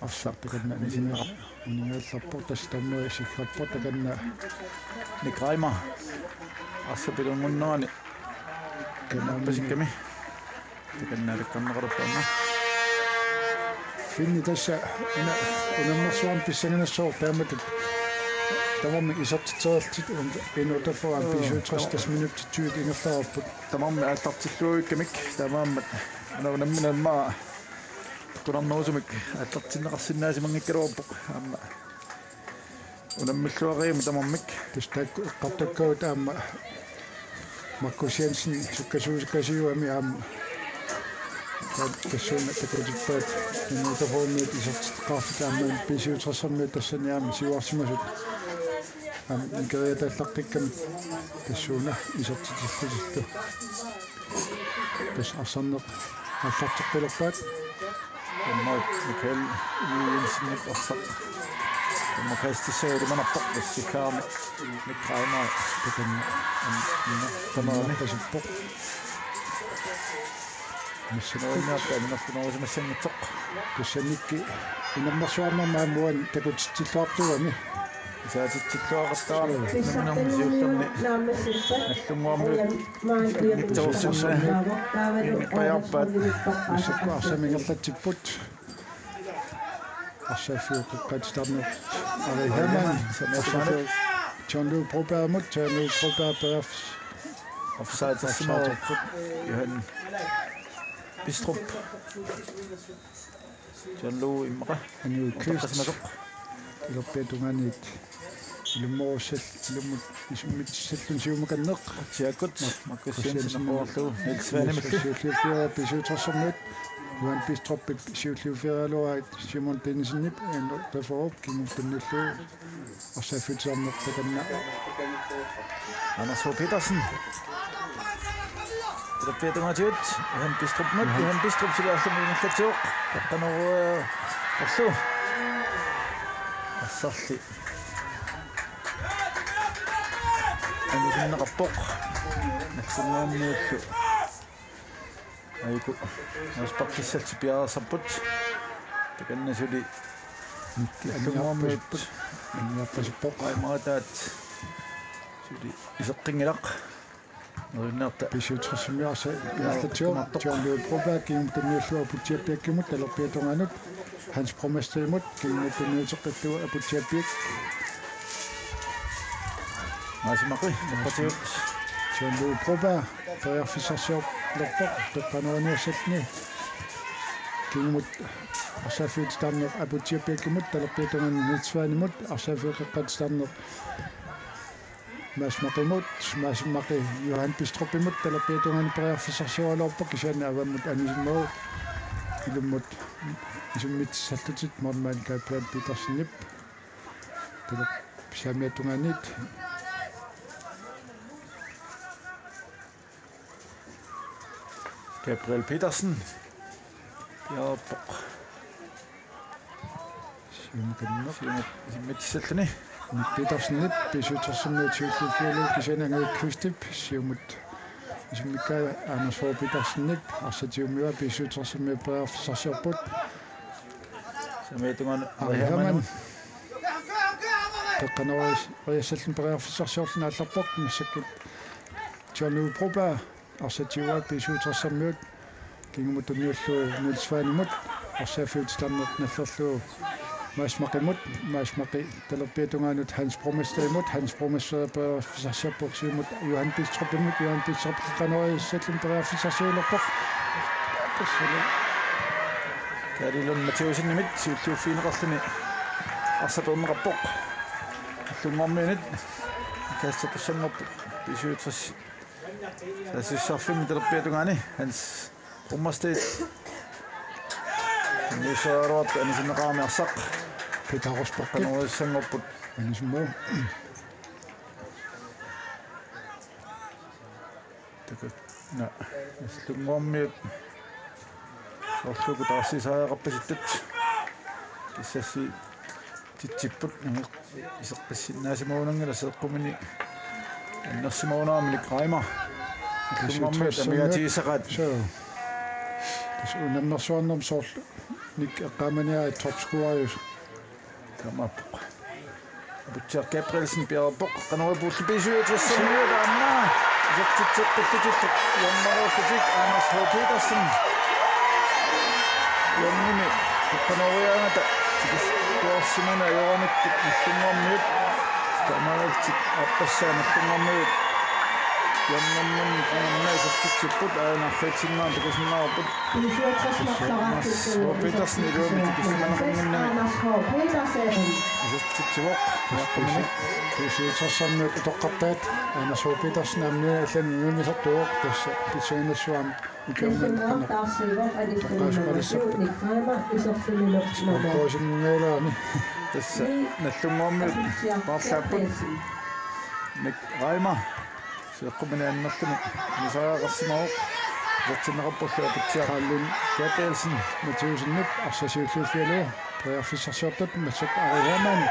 arsaq takanna anisimasoq. Uningaallarpoq, tassa taanna isikkoqarpoq takanna. Nick Reimer arsaq pilunngunnerani. Kanarpasikkami. Takanna alakkarneqalerpoq aamma. Finni tassa una-, unammersuarmi pissanganassaaq taamatut. Tamarmik isertitsereerlutik un-, N otteogfyrre B syvogtres, tassa minutsittuit ingerlareerput. Tamarmik aallartilluavikkamik taamaammat una-, unamminermi qunarnerusumik aallartinneqarsinnaasimanngikkaluarpoq aamma. Unammilluareermat tamarmik. Tassa taakku eqqartukkagut aamma Markus Jensen sukkasuusukkasiugami aamma. Tassuuna takutippaat N otteogfyrremiut isertitseqqaarlutik aamma B syvogtressermiut tassani aamma siuarsimasut. Aamma nikeriataallaqqikkamik tassuuna isertitillutillu. Tassa arsarneq aallarteqqilerpaat. Aamma Michael Jensenip arsaq. Aamma Christian Sølmanarpoq tassikkaami. Nick Reimer. Takan-, am-, am-, tamarmi. Tasuppoq. Massakkut. Nuinnaappa aminartunerusimassanngitsoq. Tassaniikki unammersuarnermi aamma uani takutitsilluartuugami. Isaatitsilluaqattaarami namminermi siullermi Nagdlunguarmiut nittoorsunnaa immippajaarpaat. Massakkut arsamik ingerlatsipput. Arsaaffiup qeqqatitarneq Ari Hermann. Arsaaffiup John Lou Brobergimut, John Lou Broberg periarfis-. Offside-ersimasoq Johan Bistrup. John Lou immaqa. Aniu Kvist. Talerpiata tungaaniit. Ilummoorussal-, ilummut isummitsissallugu siumukanneq. Tiakkut, Markus Jensen Jensen. Aqqorlugu, Niels Svanemillu. Siulliuffigaara B syvogtressermiut. Johan Bistrupip siulliuffigaluaat Simon Dinnesenip, N otteogfyrrep, kingumut tunniullugu. Arsaaffiutisarneq takanna. Anders H. Petersen. Talerpiata tungaatigut. Johan Bistrupimut. Johan. Johan Bistrup suli arsamik ingerlatsivoq. Taqqaneruaarlu. Arsarli. Anisinneqarpoq. Nagdlunguarmiullu. Ajuku. Aspartissalsi piareersarput. Takanna suli. Nagdlunguarmiut. Aniarpasippoq. Aimagataat. Suli iseqqinngilaq. Nuinnaarta. B syvogtressermiut arsamik ingerlatsivoq. John Lou Broberg kingumut tunniullugu Aputsiaat Piakkimut talerpiata tungaanut. Hans Brommesterimut kingumut tunniuteqqillugu Aputsiaat Piak. Maasi Maqi, eqqatigut. John Lou Broberg periarfissarsiorlerpoq, toqqaneruniassalluni. Kingumut arsaaffiutitarneq Aputsiaat Piakkimut, talerpiata tungaanut Niels Svanemut, arsaaffiup qeqqatitarneq Maasi Maqimut, Maasi Maqi Johan Bistrupimut, talerpiata tungaanut periarfissarsioraluarpoq, kisianni avammut anisimmagu ilummut isummitsissallutik, målmand Gabriel Petersenip. Talerpiata saamiata tungaaniit. Gabriel Petersen. Piareerpoq. Siumukanneq. Siumut isummitsissalluni. Nick Petersenip B syvogtressermiut siulliuffigalugu kisianni Aniu Kvistip siumut isummikkaa Anders H. Petersenip arsaq tigummiaa B syvogtressermiut periarfissarsiorput. Saamiata tungaanut Ari Hermann. Toqqanerujus-, -riassalluni periarfissarsiorluni aallarpoq massakkut John Lou Broberg. Arsaq tigummiaa B syvogtressermiut. Kingumut tunniullugu Niels Svanemut. Arsaaffiutitarneq nallerlugu Maasi Maqimut. Maasi Maqi talerpiata tungaanut Hans Brommesterimut. Hans Brommesteri periarfissarsiorpoq siumut Johan Bistrupimut. Johan Bistrup qeqqanerujussallugu periarfissarsiulerpoq. Kalilun Mathiassenimit siulliuffigineqarluni arsaq peerneqarpoq. Nagdlunguarmiunit. Kaassatussanngorpoq B syvogtres. Saassussarfimmi talerpiata tungaani Hans Brommestedt. Niusaruat anisinneqarami arsaq. Peter Rosbach. Qanorissanngorput. Anisimmagu. Taka. Na. Nagdlunguarmiut. Orluku taarsiisariaqarpasittut. Kissassi titsipput. Iseqqissinnaasimagunanngilaq seeqqumini. Annersimagunarami Nick Reimer. Nagdlunguarmiut amigaatigisaqaat. Suu. Tassa unammersuarnermi soorlu Nick eqqaamaniarit topscoreriusoq. Taamaappoq. Aputsiaq Gabrielsen piareerpoq. Qanoq puulli B syvogtressermiut aamma. Isertitseqqillutillu. Uammaruullutik Anders H. Petersen. Uammini. Qanooriaangata tikilluarsimaneq ajoramikkit Nagdlunguarmiut. Taamaalillutik aappassaa Nagdlunguarmiut. Jamnamman kunanna isertitsipput aana arriitsinnaarneq takusinnaavarput. Mads H. Petersen iluamik tikilluarsimaneqannginnami isertitsivoq. Isertitsivoq. P syvogtressermiut utoqqartaat. Mads H. Petersen aamma allanut unammisartuuvoq tassa pissuinassuam. Ikiornanneqarneq toqqaassualissapput. Sponsorsinngunngilaarami. Tassa Nagdlunguarmiut paarlaapput. Nick Reimer. Seeqqumini annerluni inisariaqarsimavoq. Isertinneqarporlu Aputsiaq Carlin Gabrielsen Mathiusenip arsaq siulliuffigalugu periarfissarsiortut massakkut Ari Hermann.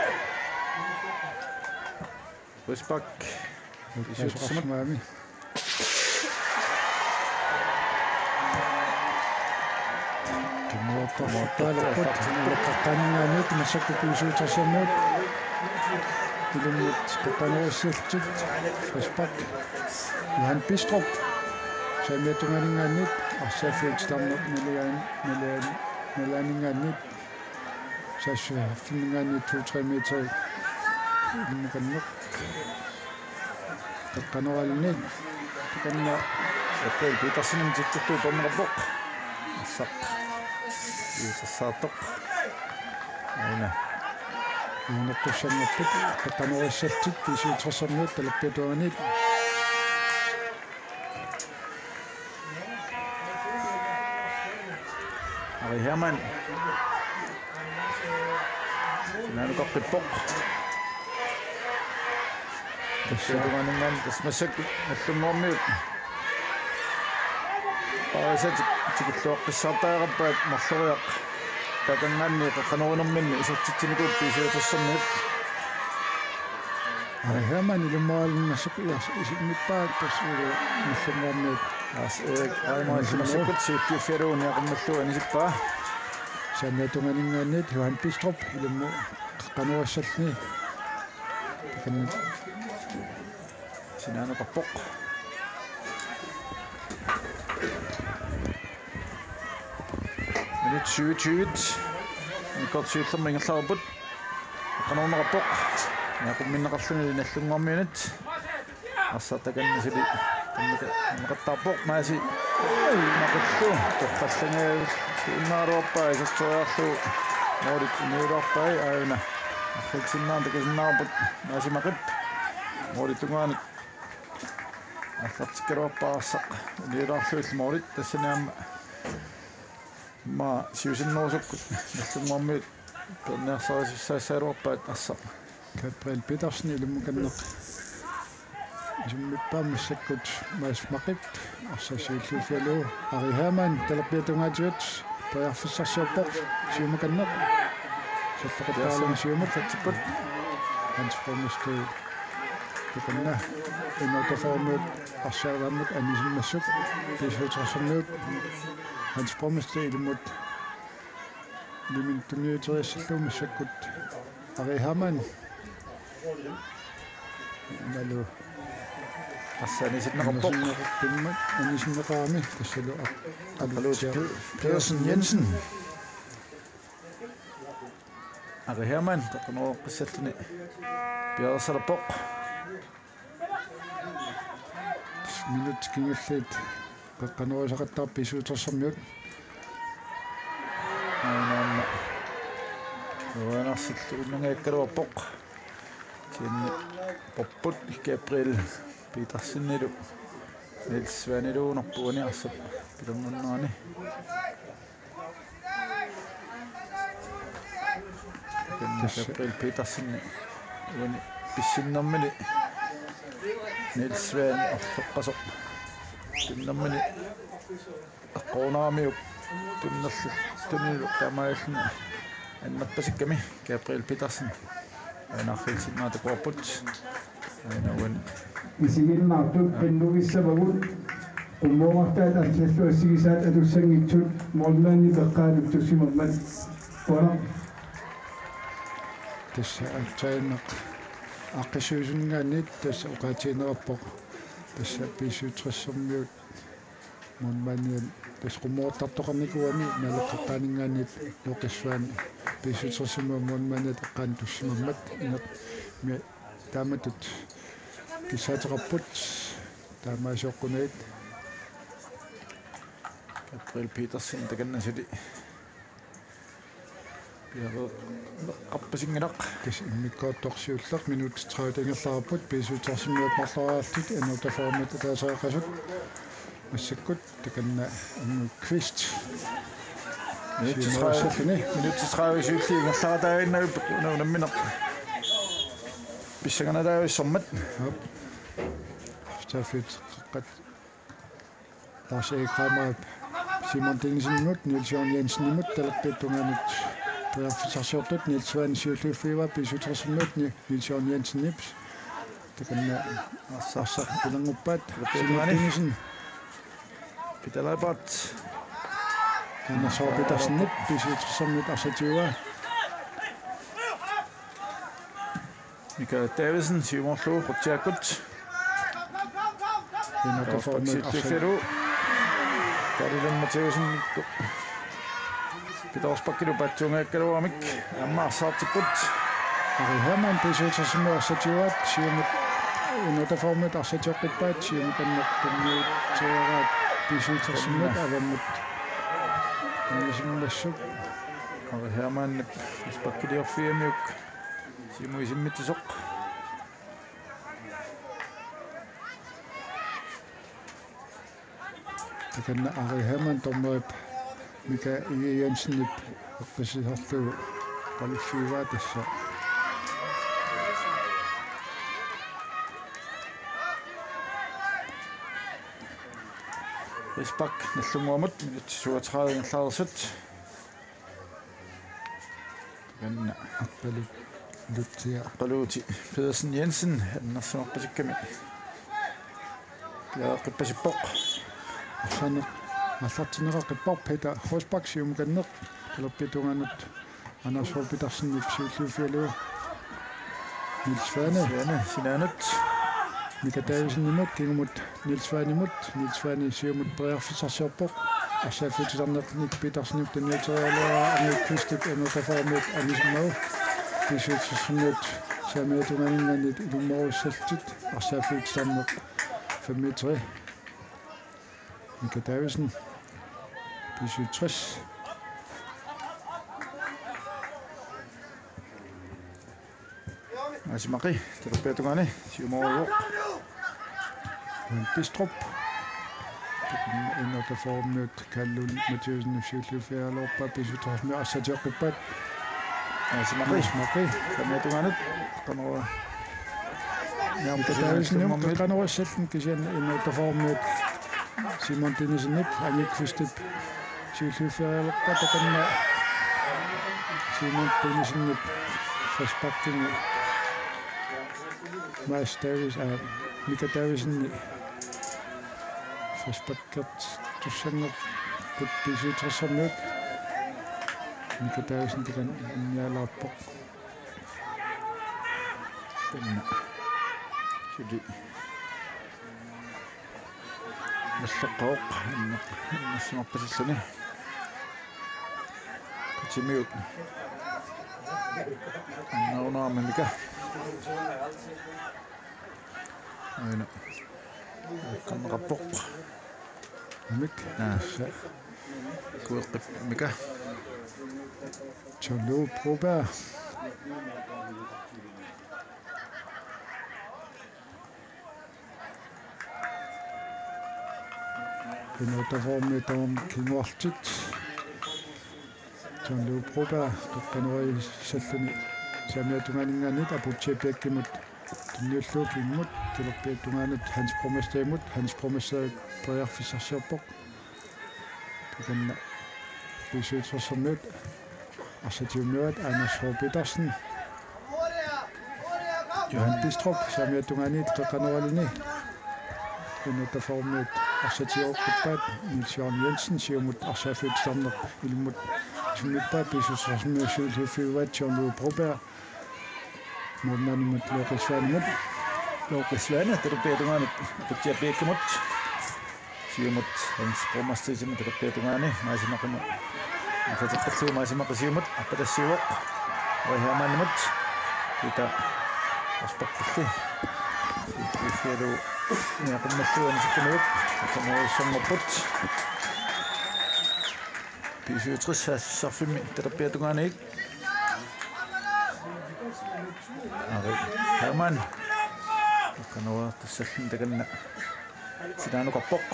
Frispark. Isertitsimasoqarsimagami. Qimmuartartartalerput uloqqaqqaaninngaanniit massakkut P syvogtressermiut. Ilimmut qeqqanoorissallutik. Frispark. Johan Bistrup. Saamiata tungaaninngaanniit. Arsaq siulliuffik nalaani-, nalaani-, nalaaninngaanniit. Saassussiningaanniit to-tre meter. Mukanneq. Qeqqanooraluni. Takanna Gabriel Petersenimut tittertuup atorneqarpoq. Arsaq. Iutersaartoq. Aana. Iunertussanngorput. Qeqqanoorissallutik P syvogtressermiut talerpiata tungaaniit. Ari Hermann. Sinaanukaqqippoq. Tassa tungaaninngaanniit tassa massakkut Nagdlunguarmiut. Parisat tikilluaqqissaartariaqarpaat marloriaq. Takangaanni qeqqanoorinerminni isertitsinikuupput P syvogtressermiut. Ari Hermann ilumooraluni massakkut ias-, isimmippaa tassa ulu Nagdlunguarmiut. Lars Erik Reimer massakkut siulliuffigalugu niaqummallugu anisippaa. Saamiata tungaaninngaanniit Johan Bistrup ilimmut qeqqanoorissalluni. Takanna. Sinaanukarpoq. Minut syvogtyve. Immikkoortoq siullermik ingerlareerput. Qeqqanoorneqarpoq. Niaqumminneqarluni Nagdlunguarmiunit. Arsaq takanna suli. Tammika-, tammikaqattaarpoq Maasi. Maqillu. Torrallangaaviit. Siunnaaraluarpaa iserteriarlugu. Moorit uniulaarpai aajuna. Arriitsinnaarneq takusinnaavarput Maasi Maqip. Moorip tungaanut. Aallartikkaluarpaa arsaq. Uniulaarlugillu moorit tassani aamma. Immaqa siusinnerusukkut Nagdlunguarmiut peerniarsarisussaassagaluarpaat arsaq. Gabriel Petersen ilimukanneq. Isimmippaa massakkut Maasi Maqip arsaq siulliuffigalugu Ari Hermann talerpiata tungaatigut periarfissarsiorpoq siumukanneq. Sappaqattaarluni siumut. Satsippat. Hans Borgmester. Takanna. N-otteogfyrremiut arsaq avaammut anisimmassuk. P syvogtressermiut. Hans Borgmester ilimmut. Iliminut tunniuteriassallugu massakkut Ari Hermann. Nalu. Arsaq anisinneqarpoq. Anisinneqarpimmat, anisinneqarami, tassalu ap-, Aqqaluup Alutsiaq Pedersen Jensen. Ari Hermann, qeqqanooqqissalluni. Piareersalerpoq. Minut kingulliit qeqqanoorisaqattaarput P syvogtressermiut. Aana aamma. Uanarsilluinnangajakkaluarpoq. Kisianni popput Gabriel Petersenilu Niels Svaniluunerput uani arsap pilernernerani. Takanna Gabriel Petersen uani pissinnermini Niels Svane orloqqasoq. Pissinnermini eqqorunaramiuk tunnerlu-, tunnilu taamaalilluni annerpasikkami Gabriel Petersen. Aana arriitsinnaaq takuarput. Aana uani. Isiginnaartut qinnuigissavagut. Qummoorartaat arlallu assigisaat atussanngitsut målmandip eqqaanut tussimammat. Qujanaq. Tassa aatsaannaq aaqqissuisuninngaanniit tassa oqaatigineqarpoq. Tassa P syvogtressermiut Målmandiani tassa qummoortartoqarnikuugami, Naleqqaqqaaninngaanniit Lokisvaani B syvogtresimi målmandiata eqqaani tussimammat, ineq-, mi-, taamatut kissaateqarput, taamaasioqqunagit. Gabriel Petersen takanna suli piareeqqappasinngilaq. Tassa immikkoortoq siulleq, minutsit tredive ingerlareerput, B syvogtresimiut marloriarlutik, N otteogfyrremiut ataaseqasut. Massakkut takanna Angup Kvist. Minutsit tredive, siumoorussalluni. Minutsit tredive siulliit ingerlaqataaginnarput una unammineq pissanganataavissormat. Aap. Stafet qeqqat. Lars Erik Kramerip Simon Dingesenimut, Niels Jørgen Jensenimut, talerpiata tungaanut periarfissarsiortut, Niels Svane siulliuffigaa B syvogtresimiut, Ni-, Niels Jørgen Jensenip. Takanna arsaq ilannguppaat, Simon Dingesenip. Peter Leibert. Anders H. Petersenip B syvogtresimiut arsaq tiguaa. Mika Davidsen siumoorlugu qutsiakkut. N otteogfyrremiut arsaq. Kalilan Mathiassen. Peter Rosbachillu paatsuungajakkaluaramik aamma arsaartipput. Ari Hermann B syvogtresimiut arsaq tiguaa, siumut N otteogfyrremiut arsaq tioqquppaat, siumut annertuumik tiguaat B syvogtresimiut avammut. Annisimmassuk. Ari Hermann Rosbachiliorfigigamiuk. Siumut isimmitsisoq. Takanna Ari Hermann dommerip Mika Jensenip eqqissisarlugu qaliffiivaa tassa. Rosbach nallunnguamut minutsit syvogtredive ingerlareersut. Takanna Aqqalu-, Lutia. Aqqaluuti Pedersen Jensen annersimarpasikkami. Piareeqqippasippoq. Arsaanneq aallartinneqaqqippoq Peter Rosbach siumukanneq. Talerpiata tungaanut Anders H. Petersenip siulliuffigalugu. Niels Svane. Svane sinaanut. Mika Davidsenimut, kingumut Niels Svanemut, Niels Svane siumut periarfissarsiorpoq. Arsaaffiup titarneq Nick Petersenip tunniuteriaraluaraa Angup Kvistip N otteogfyrremiut anisimmagu. B syvogtresimiut saamiata tungaaninngaanniit ilummoorussallutik. Arsaaffiup titarneq femogtres. Mika Davidsen. B syvogtres. Asimaqi, talerpiata tungaani, siumooruvoq. Johan Bistrup. N otteogfyrremiut Karl Lund Mathiassen siulliuffigaluarpaa B syvogtresimiut arsaq tioqquppaat. Asimaqi. Asimaqi. Saamiata tungaanut, qanoq. Mika Davidsen, qanoq issallun kisianni N otteogfyrremiut Simon Dingesenip, Angup Kvistip. Siulliuffigaluarpaa takanna Simon Dingesenip frisparkini Mads Davis-, aa, Mika Davidsenip frisparkertussanngorput B syvogtresimiut. Mika Davidsen takanna anniaalaarpoq. Takanna. Suli. Nalleqqavoq, anner-, annersimarpasilluni. Katimiut. Annarunaarmi Mika. Aina. Akkanneqarpoq. Mik. Aa. Kueqqip Mika. John Lou Broberg. N otteogfyrremiut tamarmik kinguartut. John Lou Broberg, qeqqanoorissalluni saamiata tungaaninngaanniit Aputsiaq Bjerkimut tunniullugu kingumut, talerpiata tungaanut Hans Brommesterimut, Hans Brommesteri periarfissarsiorpoq. Takanna B syvogtresimiut arsaq tigummivaat, Anders H. Petersen. Johan Bistrup, saamiata tungaaniit qeqqanooraluni. N otteogfyrremiut arsaq tioqquppaat, Niels Jørgen Jensen, siumut arsaaffiup titarneq ilimmut isimmippaa, B syvogtresimiut siulliuffigaat, John Lou Broberg. Målmandimut Loke Svanemut. Loke Svane, talerpiata tungaanut, Aputsiaq Bjerkimut. Siumut Hans Brommers Tiisimut talerpiata tungaani Maasi Maqimut. Asateqqillugu Maasi Maqi siumut arpatassiivoq. Ari Hermannimut. Ita Aspakkilli. Ifialu niaqummallugu anisikkunuup. Kamuussanngorput. B syvogtres saassussarfimmi talerpiata tungaaniit. Ari Hermann. Qanoq tassallin takanna. Sinaanukarpoq.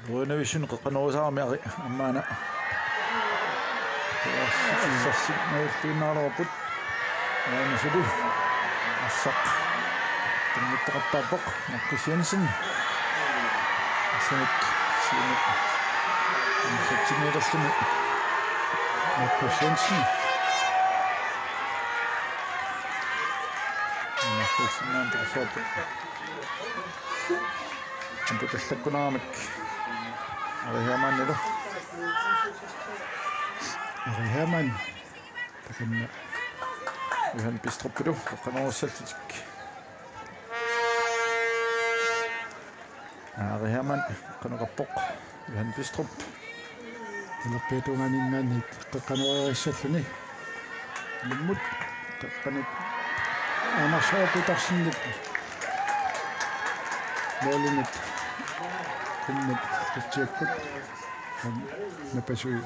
Rønne Vision qeqqanorusaarami Ari ammaana. Sassi nalliinnaalerput. Aana suli. Assaq. Tunngittoqattaarpoq. Markus Jensen. Assanut. Siumut. Markus Jensen. Markus Jensen. Amputallakkunaramik. Ari Hermannilu. Ari Hermann. Takanna. Johan Bistruppilu. Qeqqanorussallutik. Ari Hermann. Qeqqanoqarpoq. Johan Bistrup. Talerpiata tungaaninngaanniit qeqqanoreerissalluni. Ilummut qeqqanut Anders Petersenip målimut qummut qitikkut napasui.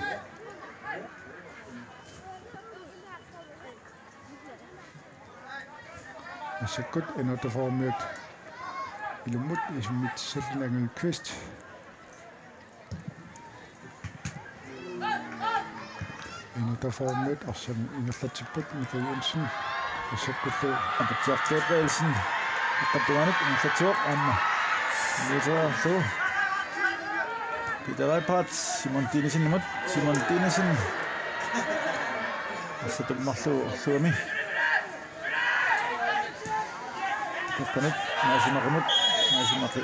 Massakkut N otteogfyrre-miut ilummut isimmitsissalluni Angel Qvist. N otteogfyrre-miut arsaq ingerlatsipput Mikael Jensen. Massakkullu Aputsiaq Gabrielsen. Qattuanik ingerlatsivoq aamma. Niuteerlu. Peter Leipart, Simon Dinesen imut. Simon Dinesen. Arsaq tummarlugu orluami. Qeqqanut, Maasi Maqimut, Maasi Maqi.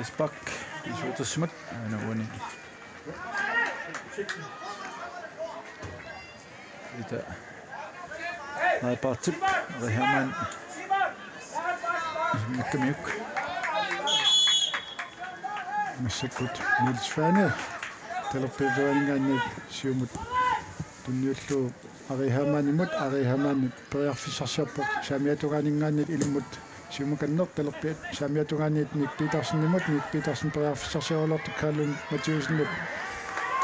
Ispak, B syvogtres-imut, aana uani. Ita. Leipartip, Ari Hermann. Mikkamiuk. Massakkut Niels Svane. Talerpiata tungaaninngaanniit siumut tunniullugu Ari Hermannimut, Ari Hermann periarfissarsiorpoq saamiata tungaaninngaanniit ilummut siumukanneq, talerpiata saamiata tungaaniit Nick Petersenimut, Nick Petersen periarfissarsioraluartoq Karl Lund Mathiassenip.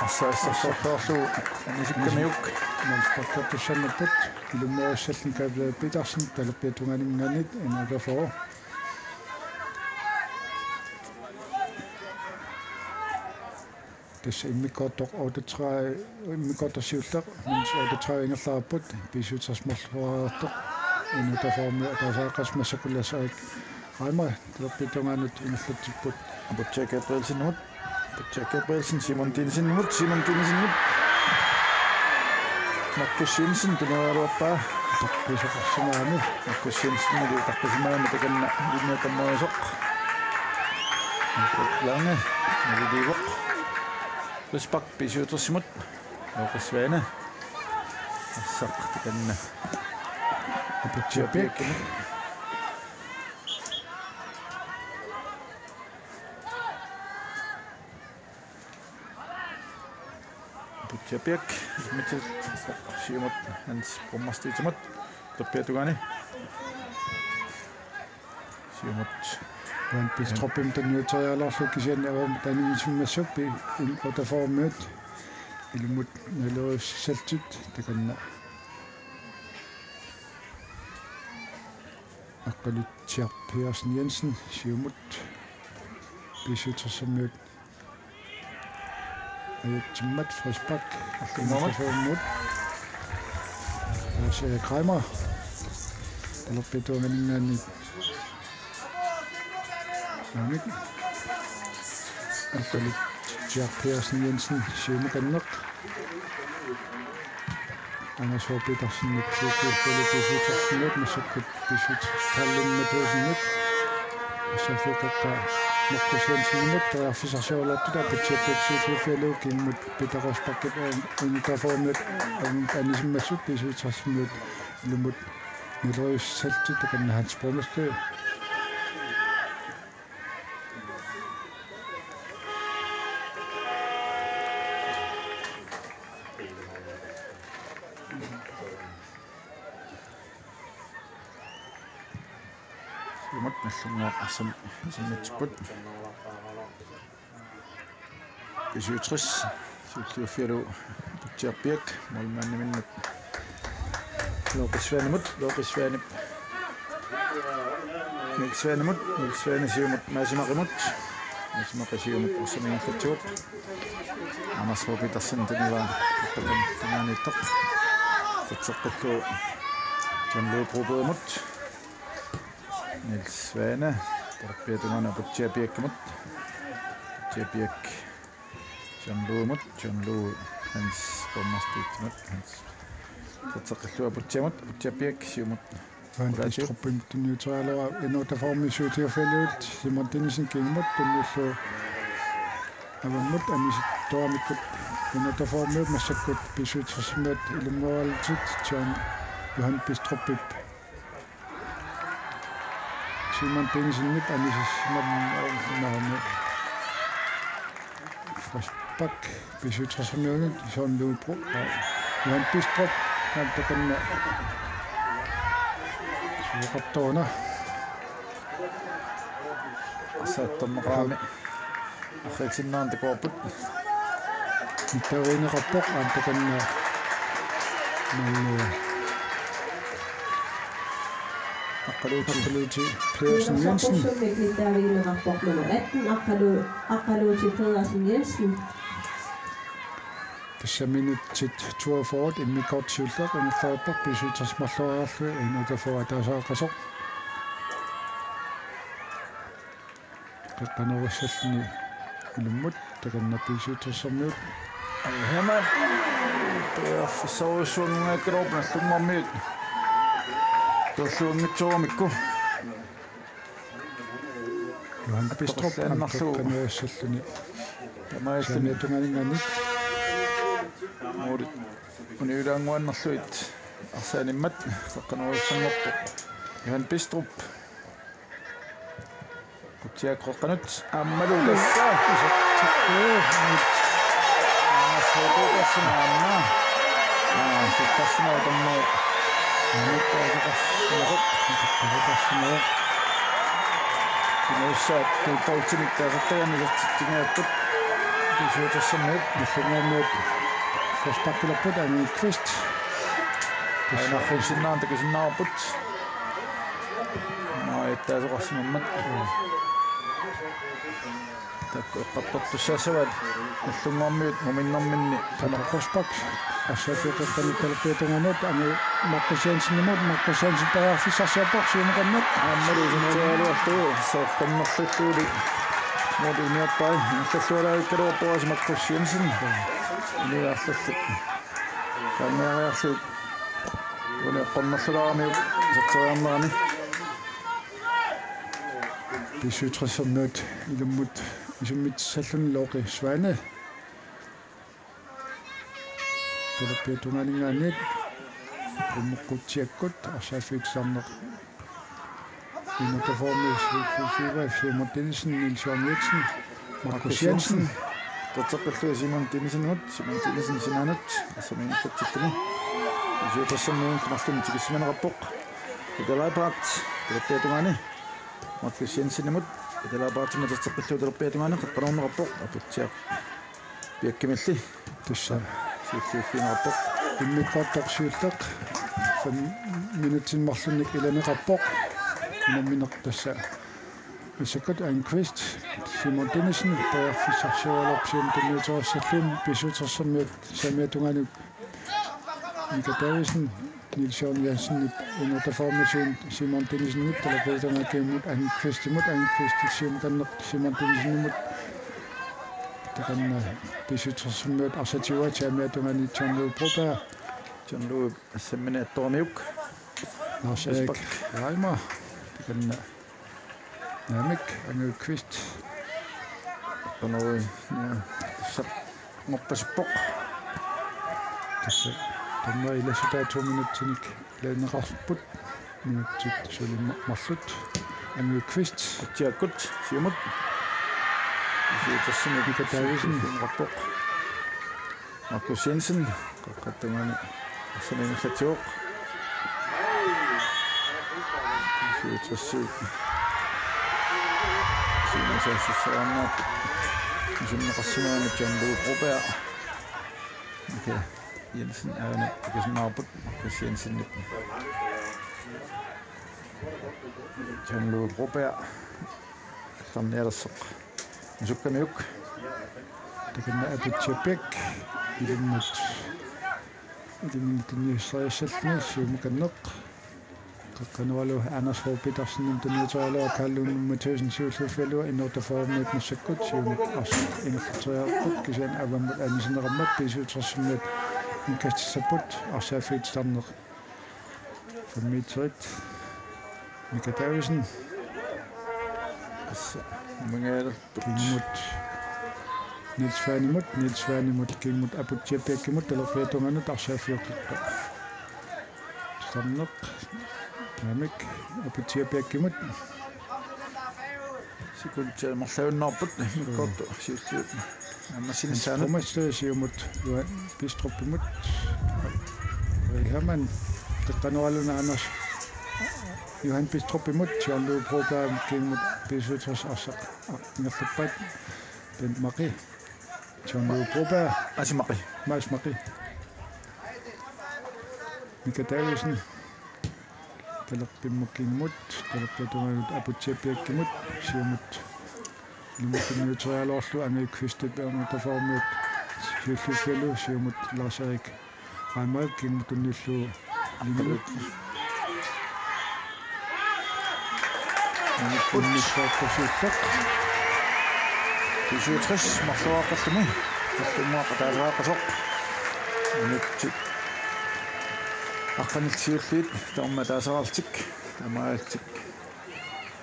Arsaq issarsiorlugu anisikkamiuk. Mansparkertussannapput, ilummeerissalluni Gabriel Petersen, talerpiata tungaaninngaanniit N otteogfyrre. Tassa immikkoortoq otteogtredive, immikkoortoq siulleq, minus otteogtredive ingerlareerput, B syvogtres marloriartoq, N otteogfyrre-miut ataaseqaaq massakkut Lars Erik Reimer, talerpiata tungaanut ingerlatsipput. Aputsiaq Gabrielsenimut, Aputsiaq Gabrielsen, Simon Dinesen-imut, Simon Dinesen-imut. Markus Jensen, tuneriaraluarpaa. Tappisoqarsimaani. Markus Jensen, tappisimaani takanna, linniakkammarusoq. Lange, naliliivoq. Ispak, B syvogtres-imut. Lukas Svane. Arsaq takanna. Aputsiaq Bech. Aputsiaq Bech, Mitchell, siumut, Hans Brommers Tiisimut, talerpiata tungaani. Siumut. Johan Bistrupimut tunniuteriaraluarlugu kisianni avammut aninisimmassuk N otteogfyrre-miut. Ilummut nalorissalluni takanna. Aqqalutsiaq Petersen Jensen, siumut. B syvogtres-imiut. Ajatsimmat frispark. Arlumoormat. Arlumoormat. Lars Erik Reimer. Talerpiata tungaaninngaanniit. Naamik. Aqqalutsiaq Petersen Jensen, siumukanneq. Anders H. Petersenip siukiuppalukisiutersinnut massakkut pisut Kallum Mathiassenip. Massakkut qeqqa Markus Jensenimut periarfissarsiorluartut, Aputsiaq B-syvogtyve-miut kingumut Peter Rosbachip en-, enogtyve-miut aamma anisimmassuk B-syvogtres-imiut ilummut naloriussallutik, takanna Hans Bornholm. Siumut Nagdlunguaq arsamik isimmitsipput. B-syvogtres, siulliuffigalugu Aputsiaq Piak, målmandiminnut Looqi Svanemut, Looqi Svanep Niels Svanemut, Niels Svane siumut Maasi Maqimut, Maasi Maqi siumut arsamik ingerlatsivoq. Anders H. Petersen, tunivaa, tungaaniittoq. Terteqqillugu John Lou Brobergimut. Niels Svane, talerpiata tungaanut Aputsiaq Piakimut. Aputsiaq Piak John Louimut, John Lou Hans Bornholmimut, Hans. Terteqqillugu Aputsiamut, Aputsiaq Piak siumut. Johan Bistrup tunniuteriaraluarpoq enogtyve-miut syvogtyve-miut, Simon Dinesen kingumut tunniullugu avammut anisittuaramikkut enogtyve-miut massakkut B-syvogtres-imiut ilummuarlutik John Johan Bistrupip Simon Dinsenip anisissimammut. Frispark B-syvogtres-imiunut John Lou Bro-, Johan Bistrup, aamma takanna suoqartoruna. Arsaq atorneqarami arriitsinneranut takuarput. Nittaavigineqarpoq, aamma takanna nummer Aqqaluuti. Aqqaluuti Pedersen Jensen. Nittaavigineqarpoq nummer atten, Aqqalu-, Aqqaluuti Pedersen Jensen. Tassa minutsit toogfyrre immikkoortoq siulleq ingerlareerpoq, B-syvogtres marloriarlugit enogtyve ataaseqasoq. Qeqqanoorissalluni ilummut, takanna B-syvogtres-imiut. Hemma. Periarfissorujussuanngikkaluarpoq Nagdlunguarmiut. Torluanngitsoormikku. Johan Bistrup, aamma qeqqanoorissalluni. Tamarmik saamiata tungaaninngaanniit. Målit uniulaannguannerlugit arsaanimmat qeqqanoorissanngoorpoq. Johan Bistrup. Aputsiaq qeqqanut aammalu tassa. Aamma Sooqoqassina aamma. Aa, Sooqoqassina utammo. Aamma Sooqoqassina. Sooqoqassina. Inuussaat tuupautsinik taasartagarami isertitsiniarput. B-syvogtres-imiut, Nagdlunguarmiut. Frisparkilerput Anne Kvist. Aana Hansennaarn takusinnaavarput. Maa ittaasoqarsimammat. Taakku eqqartortussaassavaat Nagdlunguarmiut muminnerminni. Peter Rosbach. Arsaq atorneqarpoq talerpiata tungaanut, Anne Markus Jensenimut, Markus Jensen periarfissarsiorpoq siumut qanoq. Aammalu iserteriaraluarlugu, soorlu qannerlullugu. Måli uniorpai, ingerlallualaarikkaluarpoq aasiit Markus Jensen. Uniarlallu. Kaanniariarlu. Uni eqqornerlulaaramiuk iserteriarnerani. B-syvogtres-imiut ilummut isimmitsissallutik Looqi Svane. Talerpiata tungaaninngaanniit. Qummuqqutsiakkut arsaaffigisarneq. Enogtyve-miut Simon Dinesen, Niels Jørgen Jensen, Markus Jensen. Terteqqillugu Simon Dinesenimut, Simon Dinesen sinaanut, arsamik ingerlatsilluni. B-syvogtres-imiut marlunnik tikissisimaneqarpoq. Peter Leibhardt, talerpiata tungaani. Markus Jensenimut, Peter Leibhardtimut terteqqillugu talerpiata tungaani, qeqqanoorneqarpoq, Aputsiaq Piakimilli. Tassa. Siulliuffigineqarpoq. Immikkoortoq siulleq. Fem minutsinik marlunnik ilaneqarpoq. Unammineq tassa. Massakkut Anne Kvist, Simon Dinesen, periarfissarsioraluarpoq siumut tunniuterissallugu, B-syvogtres-imiut saamiata tungaanut Mika Davidsen, Niels Jørgen Jensen, enogtyve-miut Simon Dinesenimut, talerpiata tungaani kingumut Anne Kvistimut, Anne Kvist siumut qanoq Simon Dinesenimut, takanna B-syvogtres-imiut arsaq atugaat saamiata tungaani John Lou Broberg. John Lou assammini attoramiuk. Lars Erik Reimer, takanna. Naamik, Anne Kvist. Qanoq, ja, tassa nupasippoq. Tassa taama ilassutaat to minutsinik ilaanneqarput. Minutsit suli ma-, marluk. Anu Kvist. Atsiakkut, siumut. Siutersimik Mika Davidsen. Siutersimik. Markus Jensen, qaqqap tungaani arsaq ingerlatsivoq. Siutersi. Siutersi. Siutersi. John Lou Broberg. Okay. Jensen aana takusinnaavarput Markus Jensenip. John Lou Broberg. Aallarnialersoq. Masukkamiuk. Takanna Aputsiapiak. Ilinnut. Ilinnut tunniussariassalluni siumukanneq. Qaqqaneralu Anders H. Petersen tunniuteriaraa Karl Lund Mathiassen siulliuffigalugu N otteogfyrre massakkut siumut arsaq ingerlatseriarput kisianni avammut anisinneqarmat B syvogtresimiut indkastissapput arsaaffiup titarneq. Fem meterit. Mika Davidsen. Assa, mingaal. Kingumut Niels Svanemut, Niels Svanemut, kingumut Aputsiapiakkimut, talerpiata tungaanut arsaaffiortuttoq. Titarneq, taamik, Aputsiapiakkimut. Sekundit marluinnarput, immikkoortoq, siulliup. Aamma sinissaanut. Thomas, eh, siumut, Johan Bistrupimut. Rihaman, teqqanualuna Anders. Johan Bistrupimut, John Lou Broberg, kingumut B syvogtres arsaq. Ingerlappaat Bent Maki. John Lou Broberg. Mads Maki. Mads Maki. Mika Davidsen. Talerpimmut kingumut. Talerpiata tungaanut Aputsiapiakkimut. Siumut. Ilummut tunniuteriaraluarlugu Anu Kvistip N otteogfyrremiut. Siulliuffigalugu siumut Lars Erik. Aamma kingumut tunniullugu. Ilinnut. Ilinnut tunniussaaqqasiulleq. B syvogtres marluaqqalluni. Marlunngua qataaseraqqasoq. Minutsit. Aqqanillit siulliit. Taama ataaseqarlutik. Taamaallutik.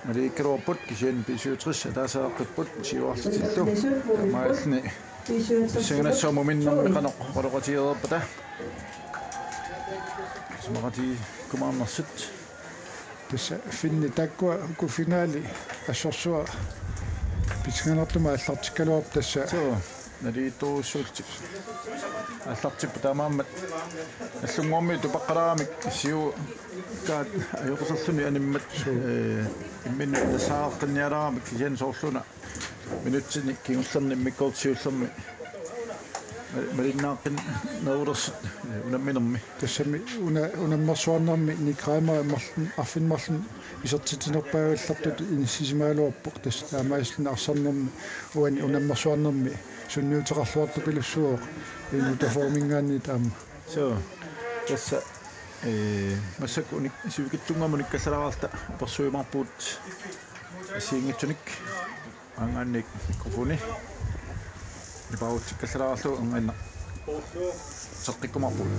Maliikkaluarput kisianni B syvogtres ataaseqarput siuarlutillu. Taamaalilluni. Pissanganassaaq muminnermi qanoq oqaloqatigereerpata. Isumaqatigiikkumaarnersut. Tassa finni taakkua uku finaali assorsuaq pissanganartumik aallartikkaluarput tassa. Suu. Naliittorujussuullutik. Aallartipput taamaammat. Nallunnguamik tupaqqalaaramik siukaat ajoquserluni animmat. Suu. Ee, imminnut nassaariaqqinnialaaramik kisianni soorluna. Minutsini kingullerni immikkoortoq siullermi. Mal-, malinnaaqqinnerulersut, ee, unamminermi. Tassami una-, unammersuarnermi Nick Reimer marlun-, arfineq-marlunnik isertitsinerpaavillartutut inissisimagaluarpoq tassa taamaasilluni arsarnermi uani unammersuarnermi sunniuteqarluartupilussuuvoq N otteogfyrreminngaanniit aamma. Suu, tassa, ee, massakkut unik-, sivikitsunnguamik unikkallalaarallarta apersuimaarpugut assigiinngitsunik. Maanngaanniit mikrofoni. Nipaarutsikkallarallarlugu angaannaq. Seqqikkumaarpugut.